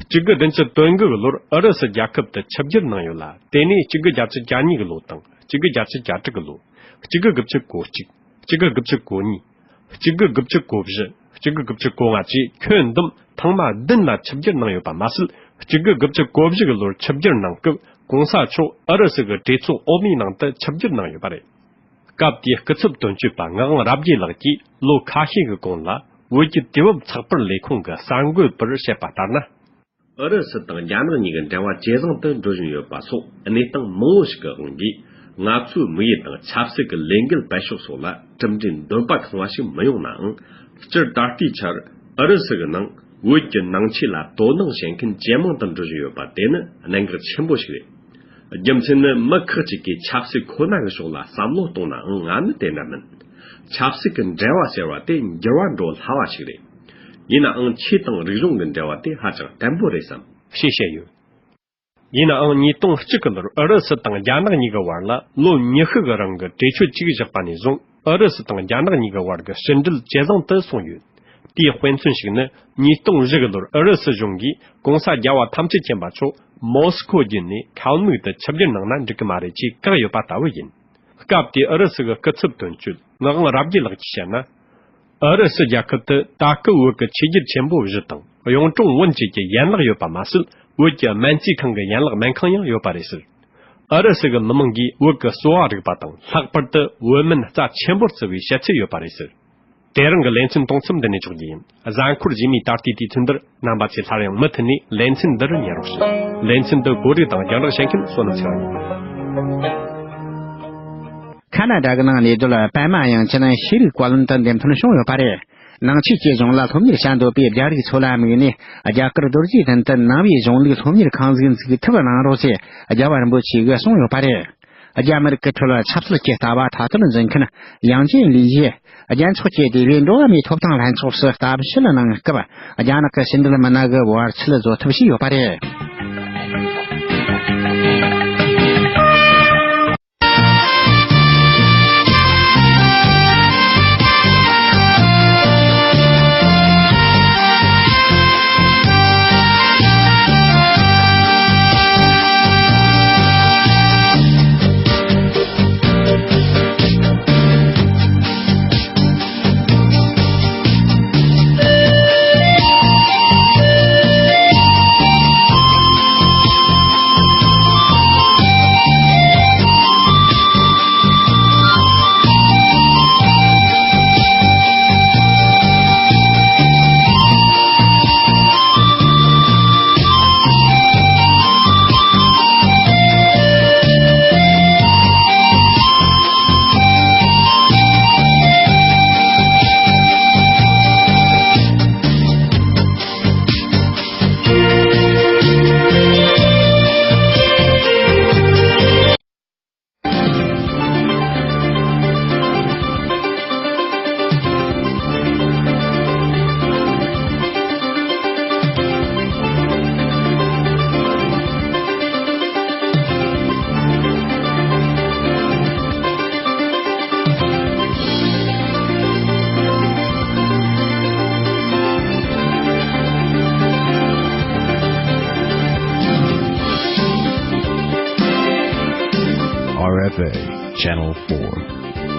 གཅིག་དགུ་བདུན་ཅུ་དོན་དགུ་གི་ལོར་ཨུ་རུ་སུ་རྒྱལ་ཁབ་ཏུ་ཆིབས་བསྒྱུར་གནང་ཡོད་ལ། དེ་ནས་གཅིག་དགུ་བརྒྱད་ཅུ་གྱ་གཉིས་གི་ལོ་དང་། གཅིག་དགུ་བརྒྱད་ཅུ་གྱ་དྲུག་གི་ལོ། གཅིག་དགུ་དགུ་བཅུ་གོ་གཅིག། གཅིག་དགུ་དགུ་བཅུ་གོ་གཉིས། གཅིག་དགུ་དགུ་བཅུ་གོ་བཞི། གཅིག་དགུ་དགུ་བཅུ་གོ་ལྔ་བཅས་ཁྱོན་བསྡོམས་ཐེངས་མ་བདུན་ལ་ཆིབས་བསྒྱུར་གནང་ཡོད་པ་མ་ཟད། གཅིག་དགུ་དགུ་བཅུ་གོ་བཞི་གི་ལོར་ཆིབས་བསྒྱུར་གནང་སྐབས་གོང་ས་མཆོག་ཨུ་རུ་སུ་གི་གྲོས་ཚོགས་འོག་མའི་ནང་དུ་ཆིབས་བསྒྱུར་གནང་ཡོད་པ་རེད། སྐབས་དེའི་སྐུ་ཚབ་དོན་གཅོད་པ་ངག་དབང་རབ་རྒྱས་ལགས་ཀྱིས་ལོ་ཁ་ཤས་ཀྱི་གོང་ལ་བོད་ཀྱི་དུས་བབ་ཚགས་པར་ལས་ཁུངས་ཀྱི་གསར་འགོད་པར་བཤད་པ་ལྟར་ན། ཨུ་རུ་སུ་དང་རྒྱ་ནག་གཉིས་ཀྱི་འབྲེལ་བ་ཇེ་བཟང་དུ་འགྲོ་བཞིན་ཡོད་པ་སོགས་གནས་སྟངས་མང་བོ་ཞིག་གི་དབང་གིས། ང་ཚོའི་དམིགས་ཡུལ་དང་ཆབ་སྲིད་ཀྱི་ལས་འགུལ་སྤེལ་ཕྱོགས་སོགས་ལ་གྲུབ་འབྲས་འདོད་པ་ཁེངས་པ་ཞིག་མི་ཡོང་ནའང་། སྤྱིར་ད་ལྟའི་ཆར་ཨུ་རུ་སུ་གི་ནང་བོད་ཀྱི་ནང་ཆོས་ལ་དོ་སྣང་བྱེད་མཁན་ཇེ་མང་དུ་འགྲོ་བཞིན་ཡོད་པ་དེ་ནི་གནད་འགག་ཆེན་པོ་ཞིག་རེད། རྒྱུ་མཚན་ནི་མི་ཁག་ཅིག་གིས་ཆབ་སྲིད་ཁོ་ན་གི་ཕྱོགས་ལ་བསམ་བློ་གཏོང་ནའང་། ང་ནི་དེ་འདྲ་མིན། ཆབ་སྲིད་ཀྱི་འབྲེལ་བ་ཟེར་བ་དེ་འགྱུར་བ་འགྲོ་སླ་བ་ཞིག་རེད། ཡིན་ནའང་ཆོས་དང་རིག་གཞུང་གི་འབྲེལ་བ་དེ་ཧ་ཅང་བརྟན་པོ་རེད་བསམ། ཞེས་བཤད་ཡོད། ཡིན་ནའང་ཉིས་སྟོང་གཅིག་གི་ལོར་ཨུ་རུ་སུ་དང་རྒྱ་ནག་གཉིས་ཀྱི་བར་ལ་ལོ་ཉི་ཤུ་གི་རིང་གི་གྲོས་ཆོད་ཅིག་བཞག་པ་ནས་བཟུང་ཨུ་རུ་སུ་དང་རྒྱ་ནག་གཉིས་ཀྱི་བར་གྱི་ཕྱི་འབྲེལ་ཇེ་བཟང་དུ་སོང་ཡོད། དེའི་དཔེ་མཚོན་ཞིག་ནི་ཉིས་སྟོང་བཞི་གི་ལོར་ཨུ་རུ་སུ་གཞུང་གིས་གོང་ས་རྒྱལ་བ་ཐམས་ཅད་མཁྱེན་པ་མཆོག་མོ་སི་ཁོ་བརྒྱུད་ནས་ཁལ་མིག་ཏུ་ཆིབས་བསྒྱུར་གནང་ན་འགྲིག་གི་མ་རེད་ཅེས་བཀག་ཡོད་པ་ལྟ་བུ་ཡིན། སྐབས་དེའི་ཨུ་རུ་སུ་གི་སྐུ་ཚབ་དོན་གཅོད་ངག་དབང་རབ་རྒྱས་ལགས་ཀྱིས་བཤད་ན། ཨུ་རུ་སུ་རྒྱལ་ཁབ་ཏུ་ད་སྐབས་བོད་ཀྱི་ཆོས་བརྒྱུད་ཆེན་པོ་བཞི་དང་གཡུང་དྲུང་བོན་བཅས་ཀྱི་ཡན་ལག་ཡོད་པ་མ་ཟད། བོད་ཀྱི་སྨན་རྩིས་ཁང་གི་ཡན་ལག་སྨན་ཁང་ཡང་ཡོད་པ་རེད་ཟེར། ཨུ་རུ་སུ་གི་མི་མང་གིས་བོད་ཀྱི་གསོ་བ་རིག་པ་དང་། ལྷག་པར་དུ་བོད་སྨན་རྩ་ཆེན་པོར་བརྩི་བའི་བཤད་ཚུལ་ཡོད་པ་རེད་ཟེར། དེ་རིང་གི་ལེ་ཚན་གཏོང་མཚམས་འདི་ནས་འཇོག་རྒྱུ་ཡིན། གཟའ་འཁོར་རྗེས་མའི་ད་ལྟའི་དུས་ཚོད་འདིར་རྣམ་པ་ཚོས་སླར་ཡང་མུ་མཐུད་ནས་ལེ་ཚན་འདི་རུ་ཉན་རོགས་ཞུ། ལེ་ཚན་འདི་གོ་སྒྲིག་དང་རྒྱང་བསྒྲགས་བྱེད་མཁན་བསོད་ནམས་ཚེ་རིང་ཡིན། ཁ་ན་ཌ་གི་ནང་གནས་སྡོད་པད་མ་དབྱངས་ཅན་ཤེས་རིག་བཀའ་བློན་དུ་འདེམས་ཐོན་བྱུང་ཡོད་པ་རེད། ནང་ཆོས་ཅེས་གཞུང་ལ་སློབ་གཉེར་བྱ་འདོད་པའི་རྒྱ་རིགས་ཚོ་ལ་དམིགས་ནས། རྒྱ་གར་རྡོ་རྗེ་གདན་དུ་ནང་པའི་གཞུང་ལུགས་སློབ་གཉེར་ཁང་ཞིག་འཛུགས་ཐུབ་གནང་རོགས་ཞེས་རྒྱལ་བ་རིན་པོ་ཆེ་གིས་གསུངས་ཡོད་པ་རེད། རྒྱ་མི་རིགས་ཀྱི་ཁྲོད་ཆབ་སྲིད་ཀྱི་ལྟ་བ་མཐའ་དོན་འཛིན་མཁན་ཡང་ཅིན་ལི་ཡིས། རྒྱལ་ཚོགས་ཀྱི་དེ་བས་འགྲོ་བ་མིའི་ཐོབ་ཐང་ལྷན་ཚོགས་སུ་གཏམ་བཤད་གནང་སྐབས། རྒྱ་ནག་གི་ཕྱི་འབྲེལ་མི་སྣ་གི་བར་ཆད་བཟོ་ཐབས་བྱས་ཡོད་པ་རེད། R F A Channel four.